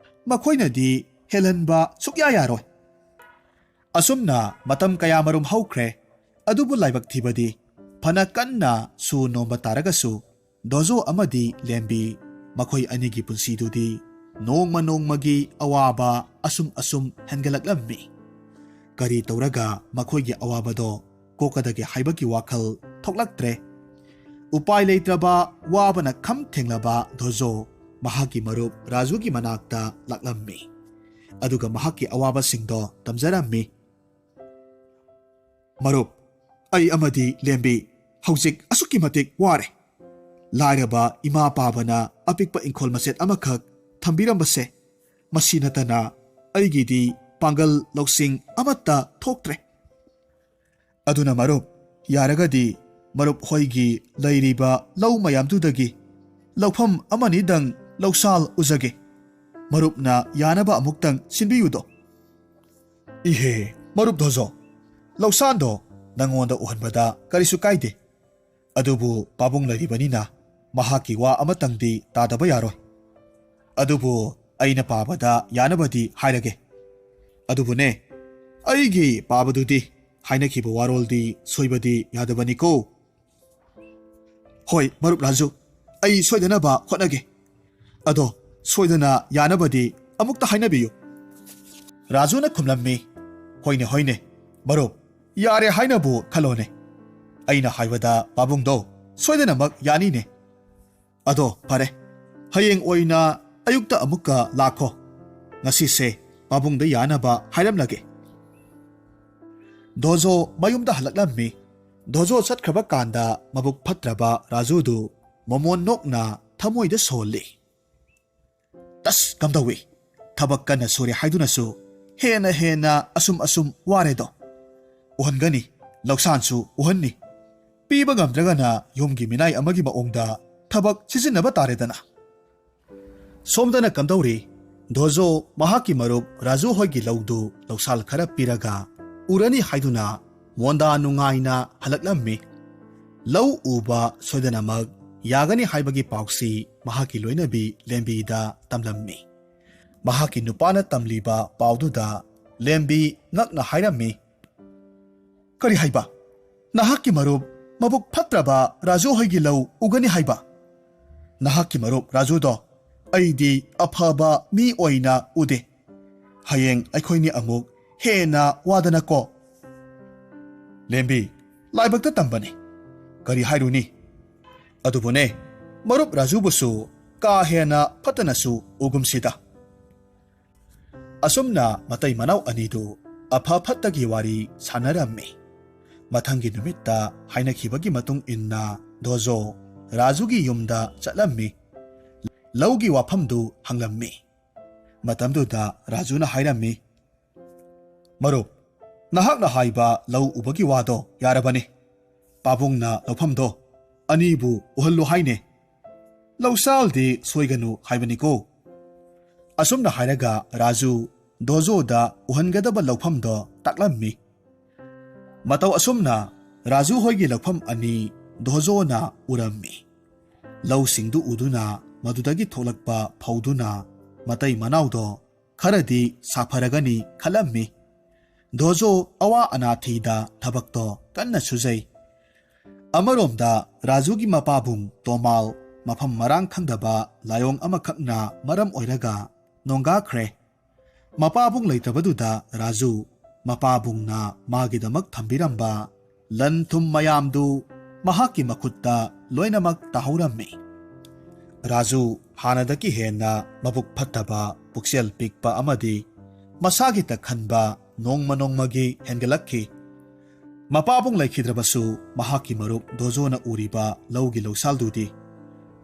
ꯃꯈꯣꯏꯅꯗꯤ ꯍꯦꯜꯍꯟꯕ ꯁꯨꯛꯌꯥ ꯌꯥꯔꯣꯏ꯫" ꯑꯁꯨꯝꯅ ꯃꯇꯝ ꯀꯌꯥꯃꯔꯨꯝ ꯍꯧꯈ꯭ꯔꯦ꯫ ꯑꯗꯨꯕꯨ ꯂꯥꯏꯕꯛ ꯊꯤꯕꯗꯤ ꯐꯅ ꯀꯟꯅ ꯁꯨ ꯅꯣꯝꯕ ꯇꯥꯔꯒꯁꯨ ꯙꯣꯖꯣ ꯑꯃꯗꯤ ꯂꯦꯝꯕꯤ ꯃꯈꯣꯏ ꯑꯅꯤꯒꯤ ꯄꯨꯟꯁꯤꯗꯨꯗꯤ ꯅꯣꯡꯃ ꯅꯣꯡꯃꯒꯤ ꯑꯋꯥꯕ ꯑꯁꯨꯝ ꯑꯁꯨꯝ ꯍꯦꯟꯒꯠꯂꯛꯂꯝꯃꯤ꯫ ꯀꯔꯤ ꯇꯧꯔꯒ ꯃꯈꯣꯏꯒꯤ ꯑꯋꯥꯕꯗꯣ ꯀꯣꯛꯀꯗꯒꯦ ꯍꯥꯏꯕꯒꯤ ꯋꯥꯈꯜ ꯊꯣꯛꯂꯛꯇ꯭ꯔꯦ꯫ ꯎꯄꯥꯏ ꯂꯩꯇ꯭ꯔꯕ, ꯋꯥꯕꯅ ꯈꯝ ꯊꯦꯡꯂꯕ ꯙꯣꯖꯣ ꯃꯍꯥꯛꯀꯤ ꯃꯔꯨꯞ ꯔꯥꯖꯨꯒꯤ ꯃꯅꯥꯛꯇ ꯂꯥꯛꯂꯝꯃꯤ꯫ ꯑꯗꯨꯒ ꯃꯍꯥꯛꯀꯤ ꯑꯋꯥꯕꯁꯤꯡꯗꯣ ꯇꯝꯖꯔꯝꯃꯤ꯫ "ꯃꯔꯨꯞ, ꯑꯩ ꯑꯃꯗꯤ ꯂꯦꯝꯕꯤ ꯍꯧꯖꯤꯛ ꯑꯁꯨꯛꯀꯤ ꯃꯇꯤꯛ ꯋꯥꯔꯦ꯫ ꯂꯥꯏꯔꯕ ꯏꯃꯥ ꯄꯥꯕꯅ ꯑꯄꯤꯛꯄ ꯏꯪꯈꯣꯜ ꯃꯆꯦꯠ ꯑꯃꯈꯛ ꯊꯝꯕꯤꯔꯝꯕꯁꯦ, ꯃꯁꯤ ꯅꯠꯇꯅ ꯑꯩꯒꯤꯗꯤ ꯄꯥꯡꯒꯜ ꯂꯧꯁꯤꯡ ꯑꯃꯠꯇ ꯊꯣꯛꯇ꯭ꯔꯦ꯫ ꯑꯗꯨꯅ ꯃꯔꯨꯞ, ꯌꯥꯔꯒꯗꯤ ꯃꯔꯨꯞ ꯍꯣꯏꯒꯤ ꯂꯩꯔꯤꯕ ꯂꯧ ꯃꯌꯥꯝꯗꯨꯗꯒꯤ ꯂꯧꯐꯝ ꯑꯃꯅꯤꯗꯪ ꯂꯧꯁꯥꯜ ꯎꯖꯒꯦ꯫ ꯃꯔꯨꯞꯅ ꯌꯥꯅꯕ ꯑꯃꯨꯛꯇꯪ ꯁꯤꯟꯕꯤꯌꯨꯗꯣ꯫" "ꯏꯍꯦ, ꯃꯔꯨꯞ ꯙꯣꯖꯣ, ꯂꯧꯁꯥꯟꯗꯣ ꯅꯪꯉꯣꯟꯗ ꯎꯍꯟꯕꯗ ꯀꯔꯤꯁꯨ ꯀꯥꯏꯗꯦ꯫ ꯑꯗꯨꯕꯨ ꯄꯥꯕꯨꯡ ꯂꯩꯔꯤꯕꯅꯤꯅ ꯃꯍꯥꯛꯀꯤ ꯋꯥ ꯑꯃꯇꯪꯗꯤ ꯇꯥꯗꯕ ꯌꯥꯔꯣꯏ꯫ ꯑꯗꯨꯕꯨ ꯑꯩꯅ ꯄꯥꯕꯗ ꯌꯥꯅꯕꯗꯤ ꯍꯥꯏꯔꯒꯦ꯫ ꯑꯗꯨꯕꯨꯅꯦ, ꯑꯩꯒꯤ ꯄꯥꯕꯗꯨꯗꯤ ꯍꯥꯏꯅꯈꯤꯕ ꯋꯥꯔꯣꯜꯗꯤ ꯁꯣꯏꯕꯗꯤ ꯌꯥꯗꯕꯅꯤꯀꯣ꯫" "ꯍꯣꯏ, ꯃꯔꯨꯞ ꯔꯥꯖꯨ, ꯑꯩ ꯁꯣꯏꯗꯅꯕ ꯍꯣꯠꯅꯒꯦ꯫ ꯑꯗꯣ ꯁꯣꯏꯗꯅ ꯌꯥꯅꯕꯗꯤ ꯑꯃꯨꯛꯇ ꯍꯥꯏꯅꯕꯤꯌꯨ꯫" ꯔꯥꯖꯨꯅ ꯈꯨꯝꯂꯝꯃꯤ, "ꯍꯣꯏꯅꯦ, ꯍꯣꯏꯅꯦ, ꯃꯔꯨꯞ, ꯌꯥꯔꯦ ꯍꯥꯏꯅꯕꯨ ꯈꯜꯂꯣꯅꯦ꯫ ꯑꯩꯅ ꯍꯥꯏꯕꯗ ꯄꯥꯕꯨꯡꯗꯣ ꯁꯣꯏꯗꯅꯃꯛ ꯌꯥꯅꯤꯅꯦ꯫ ꯑꯗꯣ ꯐꯔꯦ, ꯍꯌꯦꯡ ꯑꯣꯏꯅ ꯑꯌꯨꯛꯇ ꯑꯃꯨꯛꯀ ꯂꯥꯛꯈꯣ꯫ ꯉꯁꯤꯁꯦ ꯄꯥꯕꯨꯡꯗ ꯌꯥꯅꯕ ꯍꯥꯏꯔꯝꯂꯒꯦ꯫ ꯙꯣꯖꯣ ꯃꯌꯨꯝꯗ ꯍꯜꯂꯛꯂꯝꯃꯤ꯫ ꯙꯣꯖꯣ ꯆꯠꯈ꯭ꯔꯕ ꯀꯥꯟꯗ ꯃꯕꯨꯛ ꯐꯠꯇ꯭ꯔꯕ ꯔꯥꯖꯨꯗꯨ ꯃꯣꯃꯣꯟ ꯅꯣꯛꯅ ꯊꯃꯣꯏꯗ ꯁꯣꯜꯂꯤ꯫ ꯇꯁ ꯀꯝꯗꯧꯏ? ꯊꯕꯛ ꯀꯟꯅ ꯁꯨꯔꯦ ꯍꯥꯏꯗꯨꯅꯁꯨ ꯍꯦꯟꯅ ꯍꯦꯟꯅ ꯑꯁꯨꯝ ꯑꯁꯨꯝ ꯋꯥꯔꯦꯗꯣ꯫ ꯎꯍꯟꯒꯅꯤ, ꯂꯧꯁꯥꯟꯁꯨ ꯎꯍꯟꯅꯤ꯫ ꯄꯤꯕ ꯉꯝꯗ꯭ꯔꯒꯅ ꯌꯨꯝꯒꯤ ꯃꯤꯅꯥꯏ ꯑꯃꯒꯤ ꯃꯑꯣꯡꯗ ꯊꯕꯛ ꯁꯤꯖꯤꯟꯅꯕ ꯇꯥꯔꯦꯗꯅ꯫ ꯁꯣꯝꯗꯅ ꯀꯝꯗꯧꯔꯤ? ꯙꯣꯖꯣ ꯃꯍꯥꯛꯀꯤ ꯃꯔꯨꯞ ꯔꯥꯖꯨ ꯍꯣꯏꯒꯤ ꯂꯧꯗꯨ ꯂꯧꯁꯥꯜ ꯈꯔ ꯄꯤꯔꯒ ꯎꯔꯅꯤ ꯍꯥꯏꯗꯨꯅ ꯃꯣꯟꯗꯥ ꯅꯨꯡꯉꯥꯏꯅ ꯍꯜꯂꯛꯂꯝꯃꯤ꯫ ꯂꯧ ꯎꯕ ꯁꯣꯏꯗꯅꯃꯛ ꯌꯥꯒꯅꯤ ꯍꯥꯏꯕꯒꯤ ꯄꯥꯎꯁꯤ ꯃꯍꯥꯛꯀꯤ ꯂꯣꯏꯅꯕꯤ ꯂꯦꯝꯕꯤꯗ ꯇꯝꯂꯝꯃꯤ꯫ ꯃꯍꯥꯛꯀꯤ ꯅꯨꯄꯥꯅ ꯇꯝꯂꯤꯕ ꯄꯥꯎꯗꯨꯗ ꯂꯦꯝꯕꯤ ꯉꯛꯅ ꯍꯥꯏꯔꯝꯃꯤ, "ꯀꯔꯤ ꯍꯥꯏꯕ? ꯅꯍꯥꯛꯀꯤ ꯃꯔꯨꯞ ꯃꯕꯨꯛ ꯐꯠꯇ꯭ꯔꯕ ꯔꯥꯖꯨ ꯍꯣꯏꯒꯤ ꯂꯧ ꯎꯒꯅꯤ ꯍꯥꯏꯕ? ꯅꯍꯥꯛꯀꯤ ꯃꯔꯨꯞ ꯔꯥꯖꯨꯗꯣ ꯑꯩꯗꯤ ꯑꯐꯕ ꯃꯤ ꯑꯣꯏꯅ ꯎꯗꯦ꯫ ꯍꯌꯦꯡ ꯑꯩꯈꯣꯏꯅꯤ ꯑꯃꯨꯛ ꯍꯦꯟꯅ ꯋꯥꯗꯅꯀꯣ꯫" ꯂꯦꯝꯕꯤ, ꯂꯥꯏꯕꯛꯇ ꯇꯝꯕꯅꯤ꯫ ꯀꯔꯤ ꯍꯥꯏꯔꯨꯅꯤ? ꯑꯗꯨꯕꯨꯅꯦ, ꯃꯔꯨꯞ ꯔꯥꯖꯨꯕꯨꯁꯨ ꯀꯥ ꯍꯦꯟꯅ ꯐꯠꯇꯅꯁꯨ ꯎꯒꯨꯝꯁꯤꯗ꯫ ꯑꯁꯨꯝꯅ ꯃꯇꯩ ꯃꯅꯥꯎ ꯑꯅꯤꯗꯨ ꯑꯐ ꯐꯠꯇꯒꯤ ꯋꯥꯔꯤ ꯁꯥꯟꯅꯔꯝꯃꯤ꯫ ꯃꯊꯪꯒꯤ ꯅꯨꯃꯤꯠꯇ ꯍꯥꯏꯅꯈꯤꯕꯒꯤ ꯃꯇꯨꯡ ꯏꯟꯅ ꯙꯣꯖꯣ ꯔꯥꯖꯨꯒꯤ ꯌꯨꯝꯗ ꯆꯠꯂꯝꯃꯤ꯫ ꯂꯧꯒꯤ ꯋꯥꯐꯝꯗꯨ ꯍꯪꯂꯝꯃꯤ꯫ ꯃꯇꯝꯗꯨꯗ ꯔꯥꯖꯨꯅ ꯍꯥꯏꯔꯝꯃꯤ, "ꯃꯔꯨꯞ, ꯅꯍꯥꯛꯅ ꯍꯥꯏꯕ ꯂꯧ ꯎꯕꯒꯤ ꯋꯥꯗꯣ ꯌꯥꯔꯕꯅꯤ꯫ ꯄꯥꯕꯨꯡꯅ ꯂꯧꯐꯝꯗꯣ ꯑꯅꯤꯕꯨ ꯎꯍꯜꯂꯨ ꯍꯥꯏꯅꯦ꯫ ꯂꯧꯁꯥꯜꯗꯤ ꯁꯣꯏꯒꯅꯨ ꯍꯥꯏꯕꯅꯤꯀꯣ꯫" ꯑꯁꯨꯝꯅ ꯍꯥꯏꯔꯒ ꯔꯥꯖꯨ ꯙꯣꯖꯣꯗ ꯎꯍꯟꯒꯗꯕ ꯂꯧꯐꯝꯗꯣ ꯇꯥꯛꯂꯝꯃꯤ꯫ ꯃꯇꯧ ꯑꯁꯨꯝꯅ ꯔꯥꯖꯨ ꯍꯣꯏꯒꯤ ꯂꯧꯐꯝ ꯑꯅꯤ ꯙꯣꯖꯣꯅ ꯎꯔꯝꯃꯤ꯫ ꯂꯧꯁꯤꯡꯗꯨ ꯎꯗꯨꯅ ꯃꯗꯨꯗꯒꯤ ꯊꯣꯛꯂꯛꯄ ꯐꯧꯗꯨꯅ ꯃꯇꯩ ꯃꯅꯥꯎꯗꯣ ꯈꯔꯗꯤ ꯁꯥꯐꯔꯒꯅꯤ ꯈꯜꯂꯝꯃꯤ꯫ ꯙꯣꯖꯣ ꯑꯋꯥ ꯑꯅꯥ ꯊꯤꯗ ꯊꯕꯛꯇꯣ ꯀꯟꯅ ꯁꯨꯖꯩ꯫ ꯑꯃꯔꯣꯝꯗ ꯔꯥꯖꯨꯒꯤ ꯃꯄꯥꯕꯨꯡ ꯇꯣꯃꯥꯜ ꯃꯐꯝ ꯃꯔꯥꯡ ꯈꯪꯗꯕ ꯂꯥꯏꯑꯣꯡ ꯑꯃꯈꯛꯅ ꯃꯔꯝ ꯑꯣꯏꯔꯒ ꯅꯣꯡꯒꯥꯈ꯭ꯔꯦ꯫ ꯃꯄꯥꯕꯨꯡ ꯂꯩꯇꯕꯗꯨꯗ ꯔꯥꯖꯨ ꯃꯄꯥꯕꯨꯡꯅ ꯃꯥꯒꯤꯗꯃꯛ ꯊꯝꯕꯤꯔꯝꯕ ꯂꯟ ꯊꯨꯝ ꯃꯌꯥꯝꯗꯨ ꯃꯍꯥꯛꯀꯤ ꯃꯈꯨꯠꯇ ꯂꯣꯏꯅꯃꯛ ꯇꯥꯍꯧꯔꯝꯃꯤ꯫ ꯔꯥꯖꯨ ꯍꯥꯟꯅꯗꯒꯤ ꯍꯦꯟꯅ ꯃꯕꯨꯛ ꯐꯠꯇꯕ, ꯄꯨꯛꯆꯦꯜ ꯄꯤꯛꯄ ꯑꯃꯗꯤ ꯃꯁꯥꯒꯤꯇ ꯈꯟꯕ ꯅꯣꯡꯃ ꯅꯣꯡꯃꯒꯤ ꯍꯦꯟꯒꯠꯂꯛꯈꯤ꯫ ꯃꯄꯥꯕꯨꯡ ꯂꯩꯈꯤꯗ꯭ꯔꯕꯁꯨ, ꯃꯍꯥꯛꯀꯤ ꯃꯔꯨꯞ ꯗꯣꯖꯣꯅ ꯎꯔꯤꯕ ꯂꯧꯒꯤ ꯂꯧꯁꯥꯜꯗꯨꯗꯤ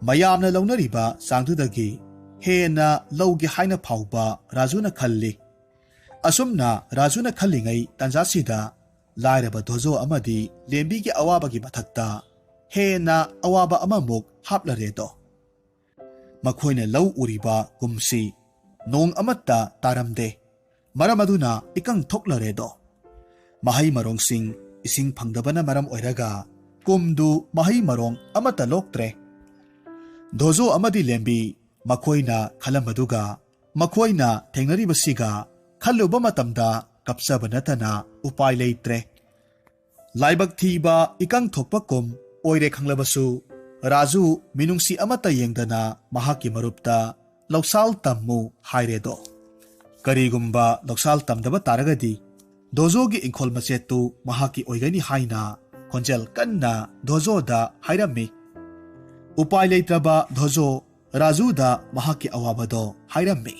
ꯃꯌꯥꯝꯅ ꯂꯧꯅꯔꯤꯕ ꯆꯥꯡꯗꯨꯗꯒꯤ ꯍꯦꯟꯅ ꯂꯧꯒꯦ ꯍꯥꯏꯅ ꯐꯥꯎꯕ ꯔꯥꯖꯨꯅ ꯈꯜꯂꯤ꯫ ꯑꯁꯨꯝꯅ ꯔꯥꯖꯨꯅ ꯈꯜꯂꯤꯉꯩ ꯇꯥꯟꯖꯥꯁꯤꯗ, ꯂꯥꯏꯔꯕ ꯗꯣꯖꯣ ꯑꯃꯗꯤ ꯂꯦꯝꯕꯤꯒꯤ ꯑꯋꯥꯕꯒꯤ ꯃꯊꯛꯇ ꯍꯦꯟꯅ ꯑꯋꯥꯕ ꯑꯃꯃꯨꯛ ꯍꯥꯞꯂꯔꯦꯗꯣ꯫ ꯃꯈꯣꯏꯅ ꯂꯧ ꯎꯔꯤꯕ ꯀꯨꯝꯁꯤ ꯅꯣꯡ ꯑꯃꯠꯇ ꯇꯥꯔꯝꯗꯦ꯫ ꯃꯔꯝ ꯑꯗꯨꯅ ꯏꯀꯪ ꯊꯣꯛꯂꯔꯦꯗꯣ꯫ ꯃꯍꯩ ꯃꯔꯣꯡꯁꯤꯡ ꯏꯁꯤꯡ ꯐꯪꯗꯕꯅ ꯃꯔꯝ ꯑꯣꯏꯔꯒ ꯀꯨꯝꯗꯨ ꯃꯍꯩ ꯃꯔꯣꯡ ꯑꯃꯠꯇ ꯂꯣꯛꯇ꯭ꯔꯦ꯫ ꯗꯣꯖꯣ ꯑꯃꯗꯤ ꯂꯦꯝꯕꯤ ꯃꯈꯣꯏꯅ ꯈꯜꯂꯝꯕꯗꯨꯒ ꯃꯈꯣꯏꯅ ꯊꯦꯡꯅꯔꯤꯕꯁꯤꯒ ꯈꯜꯂꯨꯕ ꯃꯇꯝꯗ ꯀꯞꯆꯕ ꯅꯠꯇꯅ ꯎꯄꯥꯏ ꯂꯩꯇ꯭ꯔꯦ꯫ ꯂꯥꯏꯕꯛ ꯊꯤꯕ, ꯏꯀꯪ ꯊꯣꯛꯄ ꯀꯨꯝ ꯑꯣꯏꯔꯦ ꯈꯪꯂꯕꯁꯨ, ꯔꯥꯖꯨ ꯃꯤꯅꯨꯡꯁꯤ ꯑꯃꯠꯇ ꯌꯦꯡꯗꯅ ꯃꯍꯥꯛꯀꯤ ꯃꯔꯨꯞꯇ ꯂꯧꯁꯥꯜ ꯇꯝꯃꯨ ꯍꯥꯏꯔꯦꯗꯣ꯫ ꯀꯔꯤꯒꯨꯝꯕ ꯂꯧꯁꯥꯜ ꯇꯝꯗꯕ ꯇꯥꯔꯒꯗꯤ, ꯗꯣꯖꯣꯒꯤ ꯏꯪꯈꯣꯜ ꯃꯆꯦꯠꯇꯨ ꯃꯍꯥꯛꯀꯤ ꯑꯣꯏꯒꯅꯤ ꯍꯥꯏꯅ ꯈꯣꯟꯖꯦꯜ ꯀꯟꯅ ꯗꯣꯖꯣꯗ ꯍꯥꯏꯔꯝꯃꯤ꯫ ꯎꯄꯥꯏ ꯂꯩꯇ꯭ꯔꯕ ꯗꯣꯖꯣ ꯔꯥꯖꯨꯗ ꯃꯍꯥꯛꯀꯤ ꯑꯋꯥꯕꯗꯣ ꯍꯥꯏꯔꯝꯃꯤ꯫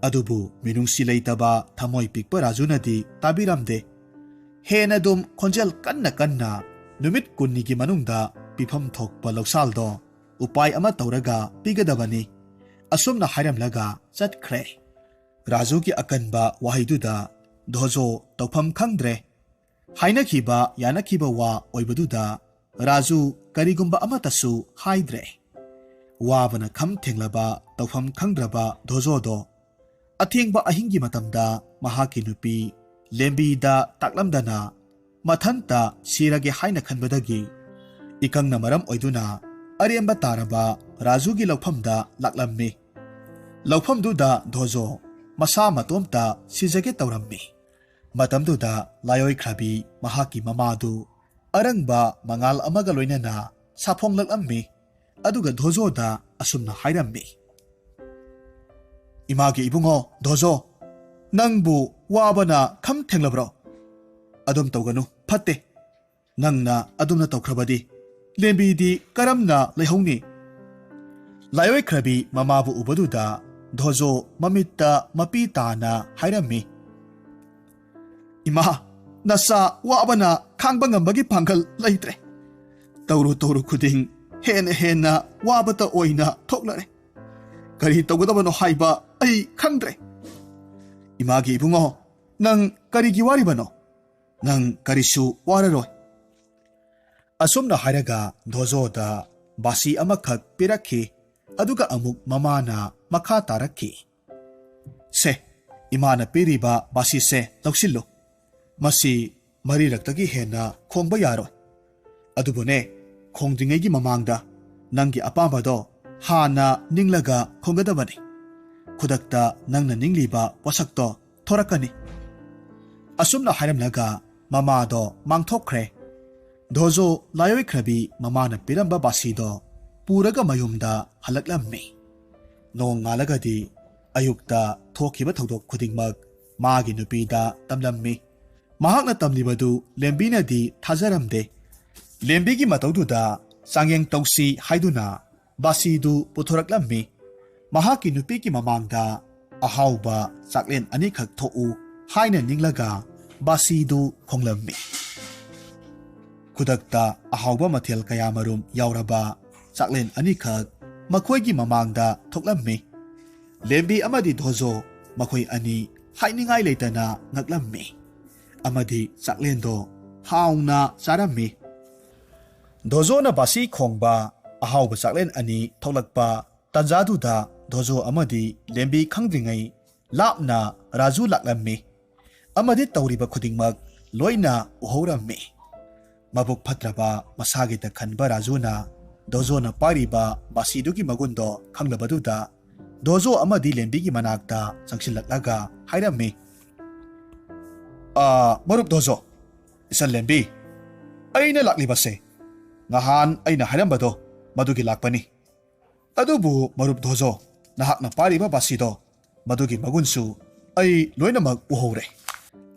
ꯑꯗꯨꯕꯨ ꯃꯤꯅꯨꯡꯁꯤ ꯂꯩꯇꯕ, ꯊꯃꯣꯏ ꯄꯤꯛꯄ ꯔꯥꯖꯨꯅꯗꯤ ꯇꯥꯕꯤꯔꯝꯗꯦ꯫ ꯍꯦꯟꯅ ꯑꯗꯨꯝ ꯈꯣꯟꯖꯦꯜ ꯀꯟꯅ ꯀꯟꯅ, "ꯅꯨꯃꯤꯠ ꯀꯨꯟꯅꯤꯒꯤ ꯃꯅꯨꯡꯗ ꯄꯤꯐꯝ ꯊꯣꯛꯄ ꯂꯧꯁꯥꯜꯗꯣ ꯎꯄꯥꯏ ꯑꯃ ꯇꯧꯔꯒ ꯄꯤꯒꯗꯕꯅꯤ," ꯑꯁꯨꯝꯅ ꯍꯥꯏꯔꯝꯂꯒ ꯆꯠꯈ꯭ꯔꯦ꯫ ꯔꯥꯖꯨꯒꯤ ꯑꯀꯟꯕ ꯋꯥꯍꯩꯗꯨꯗ ꯗꯣꯖꯣ ꯇꯧꯐꯝ ꯈꯪꯗ꯭ꯔꯦ꯫ ꯍꯥꯏꯅꯈꯤꯕ ꯌꯥꯅꯈꯤꯕ ꯋꯥ ꯑꯣꯏꯕꯗꯨꯗ ꯔꯥꯖꯨ ꯀꯔꯤꯒꯨꯝꯕ ꯑꯃꯠꯇꯁꯨ ꯍꯥꯏꯗ꯭ꯔꯦ꯫ ꯋꯥꯕꯅ ꯈꯝ ꯊꯦꯡꯂꯕ, ꯇꯧꯐꯝ ꯈꯪꯗ꯭ꯔꯕ ꯗꯣꯖꯣꯗꯣ ꯑꯊꯦꯡꯕ ꯑꯍꯤꯡꯒꯤ ꯃꯇꯝꯗ ꯃꯍꯥꯛꯀꯤ ꯅꯨꯄꯤ ꯂꯦꯝꯕꯤꯗ ꯇꯥꯛꯂꯝꯗꯅ ꯃꯊꯟꯇ ꯁꯤꯔꯒꯦ ꯍꯥꯏꯅ ꯈꯟꯕꯗꯒꯤ, ꯏꯀꯪꯅ ꯃꯔꯝ ꯑꯣꯏꯗꯨꯅ ꯑꯔꯦꯝꯕ ꯇꯥꯔꯕ ꯔꯥꯖꯨꯒꯤ ꯂꯧꯐꯝꯗ ꯂꯥꯛꯂꯝꯃꯤ꯫ ꯂꯧꯐꯝꯗꯨꯗ ꯗꯣꯖꯣ ꯃꯁꯥ ꯃꯇꯣꯝꯇ ꯁꯤꯖꯒꯦ ꯇꯧꯔꯝꯃꯤ꯫ ꯃꯇꯝꯗꯨꯗ ꯂꯥꯏꯑꯣꯏꯈ꯭ꯔꯕꯤ ꯃꯍꯥꯛꯀꯤ ꯃꯃꯥꯗꯨ ꯑꯔꯪꯕ ꯃꯉꯥꯜ ꯑꯃꯒ ꯂꯣꯏꯅꯅ ꯁꯥꯐꯣꯡꯂꯛꯂꯝꯃꯤ꯫ ꯑꯗꯨꯒ ꯗꯣꯖꯣꯗ ꯑꯁꯨꯝꯅ ꯍꯥꯏꯔꯝꯃꯤ, "ꯏꯃꯥꯒꯤ ꯏꯕꯨꯡꯉꯣ ꯗꯣꯖꯣ, ꯅꯪꯕꯨ ꯋꯥꯕꯅ ꯈꯝ ꯊꯦꯡꯂꯕ꯭ꯔꯣ? ꯑꯗꯨꯝ ꯇꯧꯒꯅꯨ, ꯐꯠꯇꯦ꯫ ꯅꯪꯅ ꯑꯗꯨꯝꯅ ꯇꯧꯈ꯭ꯔꯕꯗꯤ ꯂꯦꯝꯕꯤꯗꯤ ꯀꯔꯝꯅ ꯂꯩꯍꯧꯅꯤ? ꯂꯥꯏꯑꯣꯏꯈ꯭ꯔꯕꯤ ꯃꯃꯥꯕꯨ ꯎꯕꯗꯨꯗ ꯙꯣꯖꯣ ꯃꯃꯤꯠꯇ ꯃꯄꯤ ꯇꯥꯅ ꯍꯥꯏꯔꯝꯃꯤ, "ꯏꯃꯥ, ꯅꯆꯥ ꯋꯥꯕꯅ ꯈꯥꯡꯕ ꯉꯝꯕꯒꯤ ꯄꯥꯡꯒꯜ ꯂꯩꯇ꯭ꯔꯦ꯫ ꯇꯧꯔꯨ ꯇꯧꯔꯨ ꯈꯨꯗꯤꯡ ꯍꯦꯟꯅ ꯍꯦꯟꯅ ꯋꯥꯕꯇ ꯑꯣꯏꯅ ꯊꯣꯛꯂꯔꯦ꯫ ꯀꯔꯤ ꯇꯧꯒꯗꯕꯅꯣ ꯍꯥꯏꯕ ꯑꯩ ꯈꯪꯗ꯭ꯔꯦ꯫ ꯏꯃꯥꯒꯤ ꯏꯕꯨꯡꯉꯣ, ꯅꯪ ꯀꯔꯤꯒꯤ ꯋꯥꯔꯤꯕꯅꯣ? ꯅꯪ ꯀꯔꯤꯁꯨ ꯋꯥꯔꯔꯣꯏ꯫" ꯑꯁꯨꯝꯅ ꯍꯥꯏꯔꯒ ꯙꯣꯖꯣꯗ ꯕꯥꯁꯤ ꯑꯃꯈꯛ ꯄꯤꯔꯛꯈꯤ꯫ ꯑꯗꯨꯒ ꯑꯃꯨꯛ ꯃꯃꯥꯅ ꯃꯈꯥ ꯇꯥꯔꯛꯈꯤ, "ꯁꯦ, ꯏꯃꯥꯅ ꯄꯤꯔꯤꯕ ꯕꯥꯁꯤꯁꯦ ꯂꯧꯁꯤꯜꯂꯨ꯫ ꯃꯁꯤ ꯃꯔꯤꯔꯛꯇꯒꯤ ꯍꯦꯟꯅ ꯈꯣꯡꯕ ꯌꯥꯔꯣꯏ꯫ ꯑꯗꯨꯕꯨꯅꯦ, ꯈꯣꯡꯗ꯭ꯔꯤꯉꯩꯒꯤ ꯃꯃꯥꯡꯗ ꯅꯪꯒꯤ ꯑꯄꯥꯝꯕꯗꯣ ꯍꯥꯟꯅ ꯅꯤꯡꯂꯒ ꯈꯣꯡꯒꯗꯕꯅꯤ꯫ ꯈꯨꯗꯛꯇ ꯅꯪꯅ ꯅꯤꯡꯂꯤꯕ ꯄꯣꯠꯁꯛꯇꯣ ꯊꯣꯔꯛꯀꯅꯤ꯫" ꯑꯁꯨꯝꯅ ꯍꯥꯏꯔꯝꯂꯒ ꯃꯃꯥꯗꯣ ꯃꯥꯡꯊꯣꯛꯈ꯭ꯔꯦ꯫ ꯙꯣꯖꯣ ꯂꯥꯏꯑꯣꯏꯈ꯭ꯔꯕꯤ ꯃꯃꯥꯅ ꯄꯤꯔꯝꯕ ꯕꯥꯁꯤꯗꯣ ꯄꯨꯔꯒ ꯃꯌꯨꯝꯗ ꯍꯜꯂꯛꯂꯝꯃꯤ꯫ ꯅꯣꯡꯉꯥꯜꯂꯒꯗꯤ ꯑꯌꯨꯛꯇ ꯊꯣꯛꯈꯤꯕ ꯊꯧꯗꯣꯛ ꯈꯨꯗꯤꯡꯃꯛ ꯃꯥꯒꯤ ꯅꯨꯄꯤꯗ ꯇꯝꯂꯝꯃꯤ꯫ ꯃꯍꯥꯛꯅ ꯇꯝꯂꯤꯕꯗꯨ ꯂꯦꯝꯕꯤꯅꯗꯤ ꯊꯥꯖꯔꯝꯗꯦ꯫ ꯂꯦꯝꯕꯤꯒꯤ ꯃꯇꯧꯗꯨꯗ ꯆꯥꯡꯌꯦꯡ ꯇꯧꯁꯤ ꯍꯥꯏꯗꯨꯅ ꯕꯥꯁꯤꯗꯨ ꯄꯨꯊꯣꯔꯛꯂꯝꯃꯤ꯫ ꯃꯍꯥꯛꯀꯤ ꯅꯨꯄꯤꯒꯤ ꯃꯃꯥꯡꯗ ꯑꯍꯥꯎꯕ ꯆꯥꯛꯂꯦꯟ ꯑꯅꯤꯈꯛ ꯊꯣꯛꯎ ꯍꯥꯏꯅ ꯅꯤꯡꯂꯒ ꯕꯥꯁꯤꯗꯨ ꯈꯣꯡꯂꯝꯃꯤ꯫ ꯈꯨꯗꯛꯇ ꯑꯍꯥꯎꯕ ꯃꯊꯦꯜ ꯀꯌꯥꯃꯔꯨꯝ ꯌꯥꯎꯔꯕ ꯆꯥꯛꯂꯦꯟ ꯑꯅꯤꯈꯛ ꯃꯈꯣꯏꯒꯤ ꯃꯃꯥꯡꯗ ꯊꯣꯛꯂꯝꯃꯤ꯫ ꯂꯦꯝꯕꯤ ꯑꯃꯗꯤ ꯙꯣꯖꯣ ꯃꯈꯣꯏ ꯑꯅꯤ ꯍꯥꯏꯅꯤꯡꯉꯥꯏ ꯂꯩꯇꯅ ꯉꯛꯂꯝꯃꯤ ꯑꯃꯗꯤ ꯆꯥꯛꯂꯦꯟꯗꯣ ꯍꯥꯎꯅ ꯆꯥꯔꯝꯃꯤ꯫ ꯙꯣꯖꯣꯅ ꯕꯥꯁꯤ ꯈꯣꯡꯕ ꯑꯍꯥꯎꯕ ꯆꯥꯛꯂꯦꯟ ꯑꯅꯤ ꯊꯣꯛꯂꯛꯄ ꯇꯥꯟꯖꯥꯗꯨꯗ ꯙꯣꯖꯣ ꯑꯃꯗꯤ ꯂꯦꯝꯕꯤ ꯈꯪꯗ꯭ꯔꯤꯉꯩ ꯂꯥꯞꯅ ꯔꯥꯖꯨ ꯂꯥꯛꯂꯝꯃꯤ ꯑꯃꯗꯤ ꯇꯧꯔꯤꯕ ꯈꯨꯗꯤꯡꯃꯛ ꯂꯣꯏꯅ ꯎꯍꯧꯔꯝꯃꯤ꯫ ꯃꯕꯨꯛ ꯐꯠꯇ꯭ꯔꯕ ꯃꯁꯥꯒꯤꯗ ꯈꯟꯕ ꯔꯥꯖꯨꯅ ꯙꯣꯖꯣꯅ ꯄꯥꯏꯔꯤꯕ ꯕꯥꯁꯤꯗꯨꯒꯤ ꯃꯒꯨꯟꯗꯣ ꯈꯪꯂꯕꯗꯨꯗ ꯙꯣꯖꯣ ꯑꯃꯗꯤ ꯂꯦꯝꯕꯤꯒꯤ ꯃꯅꯥꯛꯇ ꯆꯪꯁꯤꯜꯂꯛꯂꯒ ꯍꯥꯏꯔꯝꯃꯤ, "ꯑꯥ, ꯃꯔꯨꯞ ꯙꯣꯖꯣ, ꯏꯆꯟ ꯂꯦꯝꯕꯤ, ꯑꯩꯅ ꯂꯥꯛꯂꯤꯕꯁꯦ ꯉꯍꯥꯟ ꯑꯩꯅ ꯍꯥꯏꯔꯝꯕꯗꯣ ꯃꯗꯨꯒꯤ ꯂꯥꯛꯄꯅꯤ꯫ ꯑꯗꯨꯕꯨ ꯃꯔꯨꯞ ꯙꯣꯖꯣ, ꯅꯍꯥꯛꯅ ꯄꯥꯏꯔꯤꯕ ꯕꯥꯁꯤꯗꯣ ꯃꯗꯨꯒꯤ ꯃꯒꯨꯟꯁꯨ ꯑꯩ ꯂꯣꯏꯅꯃꯛ ꯎꯍꯧꯔꯦ꯫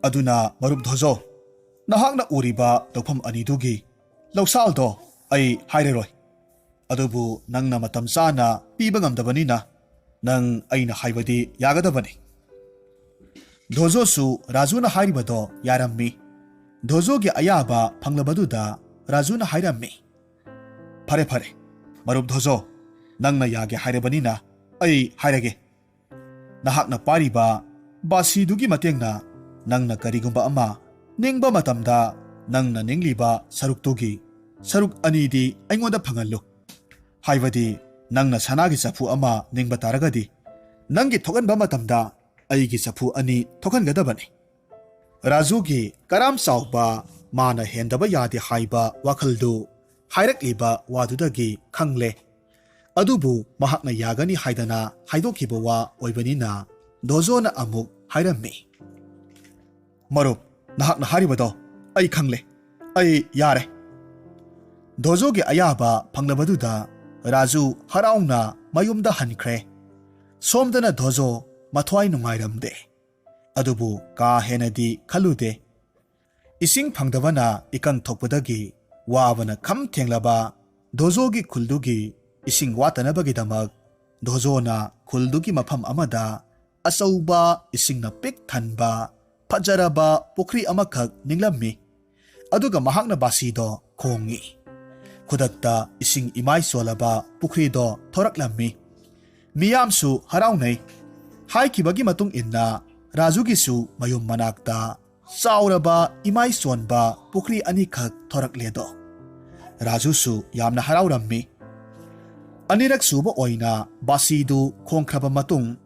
ꯑꯗꯨꯅ ꯃꯔꯨꯞ ꯙꯣꯖꯣ, ꯅꯍꯥꯛꯅ ꯎꯔꯤꯕ ꯂꯧꯐꯝ ꯑꯅꯤꯗꯨꯒꯤ ꯂꯧꯁꯥꯜꯗꯣ ꯑꯩ ꯍꯥꯏꯔꯔꯣꯏ꯫ ꯑꯗꯨꯕꯨ ꯅꯪꯅ ꯃꯇꯝ ꯆꯥꯅ ꯄꯤꯕ ꯉꯝꯗꯕꯅꯤꯅ ꯅꯪ ꯑꯩꯅ ꯍꯥꯏꯕꯗꯤ ꯌꯥꯒꯗꯕꯅꯤ꯫ ꯙꯣꯖꯣꯁꯨ ꯔꯥꯖꯨꯅ ꯍꯥꯏꯔꯤꯕꯗꯣ ꯌꯥꯔꯝꯃꯤ꯫ ꯙꯣꯖꯣꯒꯤ ꯑꯌꯥꯕ ꯐꯪꯂꯕꯗꯨꯗ ꯔꯥꯖꯨꯅ ꯍꯥꯏꯔꯝꯃꯤ, "ꯐꯔꯦ, ꯐꯔꯦ, ꯃꯔꯨꯞ ꯙꯣꯖꯣ, ꯅꯪꯅ ꯌꯥꯒꯦ ꯍꯥꯏꯔꯕꯅꯤꯅ ꯑꯩ ꯍꯥꯏꯔꯒꯦ꯫ ꯅꯍꯥꯛꯅ ꯄꯥꯏꯔꯤꯕ ꯕꯥꯁꯤꯗꯨꯒꯤ ꯃꯇꯦꯡꯅ ꯅꯪꯅ ꯀꯔꯤꯒꯨꯝꯕ ꯑꯃ ꯅꯤꯡꯕ ꯃꯇꯝꯗ ꯅꯪꯅ ꯅꯤꯡꯂꯤꯕ ꯁꯔꯨꯛꯇꯨꯒꯤ ꯁꯔꯨꯛ ꯑꯅꯤꯗꯤ ꯑꯩꯉꯣꯟꯗ ꯐꯪꯍꯜꯂꯨ꯫ ꯍꯥꯏꯕꯗꯤ ꯅꯪꯅ ꯁꯅꯥꯒꯤ ꯆꯐꯨ ꯑꯃ ꯅꯤꯡꯕ ꯇꯥꯔꯒꯗꯤ ꯅꯪꯒꯤ ꯊꯣꯛꯍꯟꯕ ꯃꯇꯝꯗ ꯑꯩꯒꯤ ꯆꯐꯨ ꯑꯅꯤ ꯊꯣꯛꯍꯟꯒꯗꯕꯅꯤ"꯫ ꯔꯥꯖꯨꯒꯤ ꯀꯔꯥꯝ ꯆꯥꯎꯕ, ꯃꯥꯅ ꯍꯦꯟꯗꯕ ꯌꯥꯗꯦ ꯍꯥꯏꯕ ꯋꯥꯈꯜꯗꯨ ꯍꯥꯏꯔꯛꯂꯤꯕ ꯋꯥꯗꯨꯗꯒꯤ ꯈꯪꯂꯦ꯫ ꯑꯗꯨꯕꯨ ꯃꯍꯥꯛꯅ ꯌꯥꯒꯅꯤ ꯍꯥꯏꯗꯅ ꯍꯥꯏꯗꯣꯛꯈꯤꯕ ꯋꯥ ꯑꯣꯏꯕꯅꯤꯅ ꯙꯣꯖꯣꯅ ꯑꯃꯨꯛ ꯍꯥꯏꯔꯝꯃꯤ, "ꯃꯔꯨꯞ, ꯅꯍꯥꯛꯅ ꯍꯥꯏꯔꯤꯕꯗꯣ ꯑꯩ ꯈꯪꯂꯦ꯫ ꯑꯩ ꯌꯥꯔꯦ"꯫ ꯙꯣꯖꯣꯒꯤ ꯑꯌꯥꯕ ꯐꯪꯂꯕꯗꯨꯗ ꯔꯥꯖꯨ ꯍꯔꯥꯎꯅ ꯃꯌꯨꯝꯗ ꯍꯟꯈ꯭ꯔꯦ꯫ ꯁꯣꯝꯗꯅ ꯙꯣꯖꯣ ꯃꯊ꯭ꯋꯥꯏ ꯅꯨꯡꯉꯥꯏꯔꯝꯗꯦ꯫ ꯑꯗꯨꯕꯨ ꯀꯥ ꯍꯦꯟꯅꯗꯤ ꯈꯜꯂꯨꯗꯦ꯫ ꯏꯁꯤꯡ ꯐꯪꯗꯕꯅ ꯏꯀꯪ ꯊꯣꯛꯄꯗꯒꯤ ꯋꯥꯕꯅ ꯈꯝ ꯊꯦꯡꯂꯕ ꯙꯣꯖꯣꯒꯤ ꯈꯨꯜꯗꯨꯒꯤ ꯏꯁꯤꯡ ꯋꯥꯠꯇꯅꯕꯒꯤꯗꯃꯛ ꯙꯣꯖꯣꯅ ꯈꯨꯜꯗꯨꯒꯤ ꯃꯐꯝ ꯑꯃꯗ ꯑꯆꯧꯕ, ꯏꯁꯤꯡꯅ ꯄꯤꯛ ꯊꯟꯕ ꯐꯖꯔꯕ ꯄꯨꯈ꯭ꯔꯤ ꯑꯃꯈꯛ ꯅꯤꯡꯂꯝꯃꯤ꯫ ꯑꯗꯨꯒ ꯃꯍꯥꯛꯅ ꯕꯥꯁꯤꯗꯣ ꯈꯣꯡꯏ꯫ ꯈꯨꯗꯛꯇ ꯏꯁꯤꯡ ꯏꯃꯥꯏ ꯆꯣꯜꯂꯕ ꯄꯨꯈ꯭ꯔꯤꯗꯣ ꯊꯣꯔꯛꯂꯝꯃꯤ꯫ ꯃꯤꯌꯥꯝꯁꯨ ꯍꯔꯥꯎꯅꯩ꯫ ꯍꯥꯏꯈꯤꯕꯒꯤ ꯃꯇꯨꯡ ꯏꯟꯅ ꯔꯥꯖꯨꯒꯤꯁꯨ ꯃꯌꯨꯝ ꯃꯅꯥꯛꯇ ꯆꯥꯎꯔꯕ ꯏꯃꯥꯏ ꯆꯣꯟꯕ ꯄꯨꯈ꯭ꯔꯤ ꯑꯅꯤꯈꯛ ꯊꯣꯔꯛꯂꯦꯗꯣ꯫ ꯔꯥꯖꯨꯁꯨ ꯌꯥꯝꯅ ꯍꯔꯥꯎꯔꯝꯃꯤ꯫ ꯑꯅꯤꯔꯛ ꯁꯨꯕ ꯑꯣꯏꯅ ꯕꯥꯁꯤꯗꯨ ꯈꯣꯡꯈ꯭ꯔꯕ ꯃꯇꯨꯡ,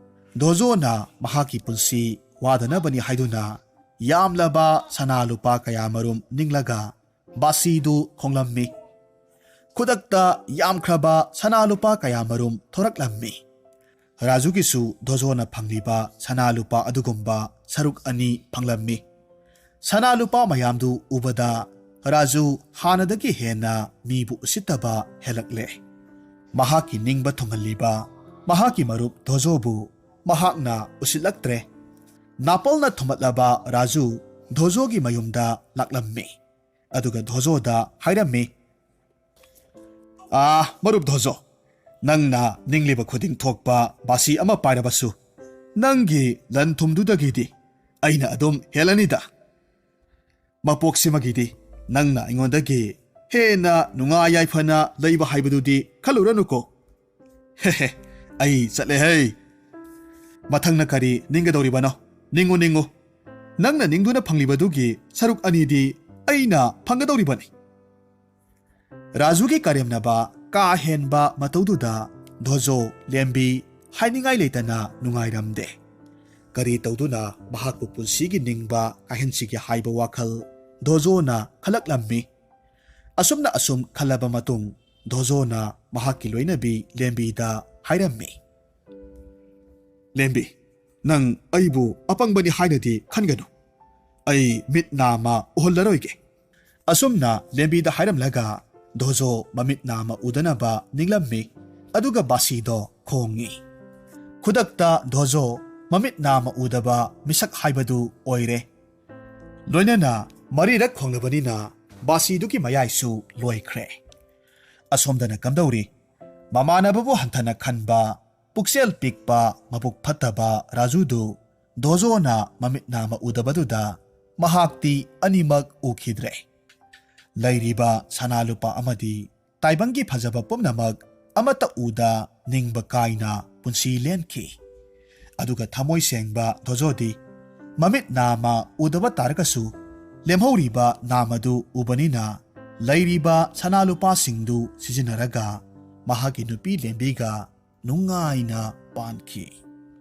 ꯙꯣꯖꯣꯅ ꯃꯍꯥꯛꯀꯤ ꯄꯨꯟꯁꯤ ꯋꯥꯗꯅꯕꯅꯤ ꯍꯥꯏꯗꯨꯅ ꯌꯥꯝꯂꯕ ꯁꯅꯥ ꯂꯨꯄꯥ ꯀꯌꯥꯃꯔꯨꯝ ꯅꯤꯡꯂꯒ ꯕꯥꯁꯤꯗꯨ ꯈꯣꯡꯂꯝꯃꯤ꯫ ꯈꯨꯗꯛꯇ ꯌꯥꯝꯈ꯭ꯔꯕ ꯁꯅꯥ ꯂꯨꯄꯥ ꯀꯌꯥꯃꯔꯨꯝ ꯊꯣꯔꯛꯂꯝꯃꯤ꯫ ꯔꯥꯖꯨꯒꯤꯁꯨ ꯙꯣꯖꯣꯅ ꯐꯪꯂꯤꯕ ꯁꯅꯥ ꯂꯨꯄꯥ ꯑꯗꯨꯒꯨꯝꯕ ꯁꯔꯨꯛ ꯑꯅꯤ ꯐꯪꯂꯝꯃꯤ꯫ ꯁꯅꯥ ꯂꯨꯄꯥ ꯃꯌꯥꯝꯗꯨ ꯎꯕꯗ ꯔꯥꯖꯨ ꯍꯥꯟꯅꯗꯒꯤ ꯍꯦꯟꯅ ꯃꯤꯕꯨ ꯎꯁꯤꯠꯇꯕ ꯍꯦꯜꯂꯛꯂꯦ꯫ ꯃꯍꯥꯛꯀꯤ ꯅꯤꯡꯕ ꯊꯨꯡꯍꯜꯂꯤꯕ ꯃꯍꯥꯛꯀꯤ ꯃꯔꯨꯞ ꯙꯣꯖꯣꯕꯨ ꯃꯍꯥꯛꯅ ꯎꯁꯤꯠꯂꯛꯇ꯭ꯔꯦ꯫ ꯅꯥꯄꯜꯅ ꯊꯨꯝꯃꯠꯂꯕ ꯔꯥꯖꯨ ꯙꯣꯖꯣꯒꯤ ꯃꯌꯨꯝꯗ ꯂꯥꯛꯂꯝꯃꯤ꯫ ꯑꯗꯨꯒ ꯙꯣꯖꯣꯗ ꯍꯥꯏꯔꯝꯃꯤ, "ꯑꯥ, ꯃꯔꯨꯞ ꯙꯣꯖꯣ, ꯅꯪꯅ ꯅꯤꯡꯂꯤꯕ ꯈꯨꯗꯤꯡ ꯊꯣꯛꯄ ꯕꯥꯁꯤ ꯑꯃ ꯄꯥꯏꯔꯕꯁꯨ, ꯅꯪꯒꯤ ꯂꯟ ꯊꯨꯝꯗꯨꯗꯒꯤꯗꯤ ꯑꯩꯅ ꯑꯗꯨꯝ ꯍꯦꯜꯂꯅꯤꯗ꯫ ꯃꯄꯣꯛꯁꯤꯃꯒꯤꯗꯤ ꯅꯪꯅ ꯑꯩꯉꯣꯟꯗꯒꯤ ꯍꯦꯟꯅ ꯅꯨꯡꯉꯥꯏ ꯌꯥꯏꯐꯅ ꯂꯩꯕ ꯍꯥꯏꯕꯗꯨꯗꯤ ꯈꯜꯂꯨꯔꯅꯨꯀꯣ꯫ ꯍꯦ ꯍꯦ, ꯑꯩ ꯆꯠꯂꯦ ꯍꯩ꯫ ꯃꯊꯪꯅ ꯀꯔꯤ ꯅꯤꯡꯒꯗꯧꯔꯤꯕꯅꯣ? ꯅꯤꯡꯉꯨ, ꯅꯤꯡꯉꯨ꯫ ꯅꯪꯅ ꯅꯤꯡꯗꯨꯅ ꯐꯪꯂꯤꯕꯗꯨꯒꯤ ꯁꯔꯨꯛ ꯑꯅꯤꯗꯤ ꯑꯩꯅ ꯐꯪꯒꯗꯧꯔꯤꯕꯅꯤ꯫" ꯔꯥꯖꯨꯒꯤ ꯀꯔꯦꯝꯅꯕ ꯀꯥ ꯍꯦꯟꯕ ꯃꯇꯧꯗꯨꯗ ꯙꯣꯖꯣ ꯂꯦꯝꯕꯤ ꯍꯥꯏꯅꯤꯡꯉꯥꯏ ꯂꯩꯇꯅ ꯅꯨꯡꯉꯥꯏꯔꯝꯗꯦ꯫ ꯀꯔꯤ ꯇꯧꯗꯨꯅ ꯃꯍꯥꯛꯄꯨ ꯄꯨꯟꯁꯤꯒꯤ ꯅꯤꯡꯕ ꯀꯥꯏꯍꯟꯁꯤꯒꯦ ꯍꯥꯏꯕ ꯋꯥꯈꯜ ꯙꯣꯖꯣꯅ ꯈꯜꯂꯛꯂꯝꯃꯤ꯫ ꯑꯁꯨꯝꯅ ꯑꯁꯨꯝ ꯈꯜꯂꯕ ꯃꯇꯨꯡ ꯙꯣꯖꯣꯅ ꯃꯍꯥꯛꯀꯤ ꯂꯣꯏꯅꯕꯤ ꯂꯦꯝꯕꯤꯗ ꯍꯥꯏꯔꯝꯃꯤ, "ꯂꯦꯝꯕꯤ, ꯅꯪ ꯑꯩꯕꯨ ꯑꯄꯪꯕꯅꯤ ꯍꯥꯏꯅꯗꯤ ꯈꯟꯒꯅꯨ꯫ ꯑꯩ ꯃꯤꯠ ꯅꯥꯝꯃ ꯎꯍꯜꯂꯔꯣꯏꯒꯦ꯫" ꯑꯁꯨꯝꯅ ꯂꯦꯝꯕꯤꯗ ꯍꯥꯏꯔꯝꯂꯒ ꯙꯣꯖꯣ ꯃꯃꯤꯠ ꯅꯥꯝꯃ ꯎꯗꯅꯕ ꯅꯤꯡꯂꯝꯃꯤ꯫ ꯑꯗꯨꯒ ꯕꯥꯁꯤꯗꯣ ꯈꯣꯡꯉꯤ꯫ ꯈꯨꯗꯛꯇ ꯙꯣꯖꯣ ꯃꯃꯤꯠ ꯅꯥꯝꯃ ꯎꯗꯕ ꯃꯤꯁꯛ ꯍꯥꯏꯕꯗꯨ ꯑꯣꯏꯔꯦ꯫ ꯂꯣꯏꯅꯅ ꯃꯔꯤꯔꯛ ꯈꯣꯡꯂꯕꯅꯤꯅ ꯕꯥꯁꯤꯗꯨꯒꯤ ꯃꯌꯥꯏꯁꯨ ꯂꯣꯏꯈ꯭ꯔꯦ꯫ ꯑꯁꯣꯝꯗꯅ ꯀꯝꯗꯧꯔꯤ? ꯃꯃꯥꯟꯅꯕꯕꯨ ꯍꯟꯊꯅ ꯈꯟꯕ, ꯄꯨꯛꯆꯦꯜ ꯄꯤꯛꯄ, ꯃꯕꯨꯛ ꯐꯠꯇꯕ ꯔꯥꯖꯨꯗꯨ ꯙꯣꯖꯣꯅ ꯃꯃꯤꯠ ꯅꯥꯝꯃ ꯎꯗꯕꯗꯨꯗ ꯃꯍꯥꯛꯇꯤ ꯑꯅꯤꯃꯛ ꯎꯈꯤꯗ꯭ꯔꯦ꯫ ꯂꯩꯔꯤꯕ ꯁꯅꯥ ꯂꯨꯄꯥ ꯑꯃꯗꯤ ꯇꯥꯏꯕꯪꯒꯤ ꯐꯖꯕ ꯄꯨꯝꯅꯃꯛ ꯑꯃꯠꯇ ꯎꯗ ꯅꯤꯡꯕ ꯀꯥꯏꯅ ꯄꯨꯟꯁꯤ ꯂꯦꯟꯈꯤ꯫ ꯑꯗꯨꯒ ꯊꯃꯣꯏ ꯁꯦꯡꯕ ꯙꯣꯖꯣꯗꯤ ꯃꯃꯤꯠ ꯅꯥꯝꯃ ꯎꯗꯕ ꯇꯥꯔꯒꯁꯨ ꯂꯦꯝꯍꯧꯔꯤꯕ ꯅꯥꯝꯃꯗꯨ ꯎꯕꯅꯤꯅ ꯂꯩꯔꯤꯕ ꯁꯅꯥ ꯂꯨꯄꯥꯁꯤꯡꯗꯨ ꯁꯤꯖꯤꯟꯅꯔꯒ ꯃꯍꯥꯛꯀꯤ ꯅꯨꯄꯤ ꯂꯦꯝꯕꯤꯒ ꯅꯨꯡꯉꯥꯏꯅ ꯄꯥꯟꯈꯤ꯫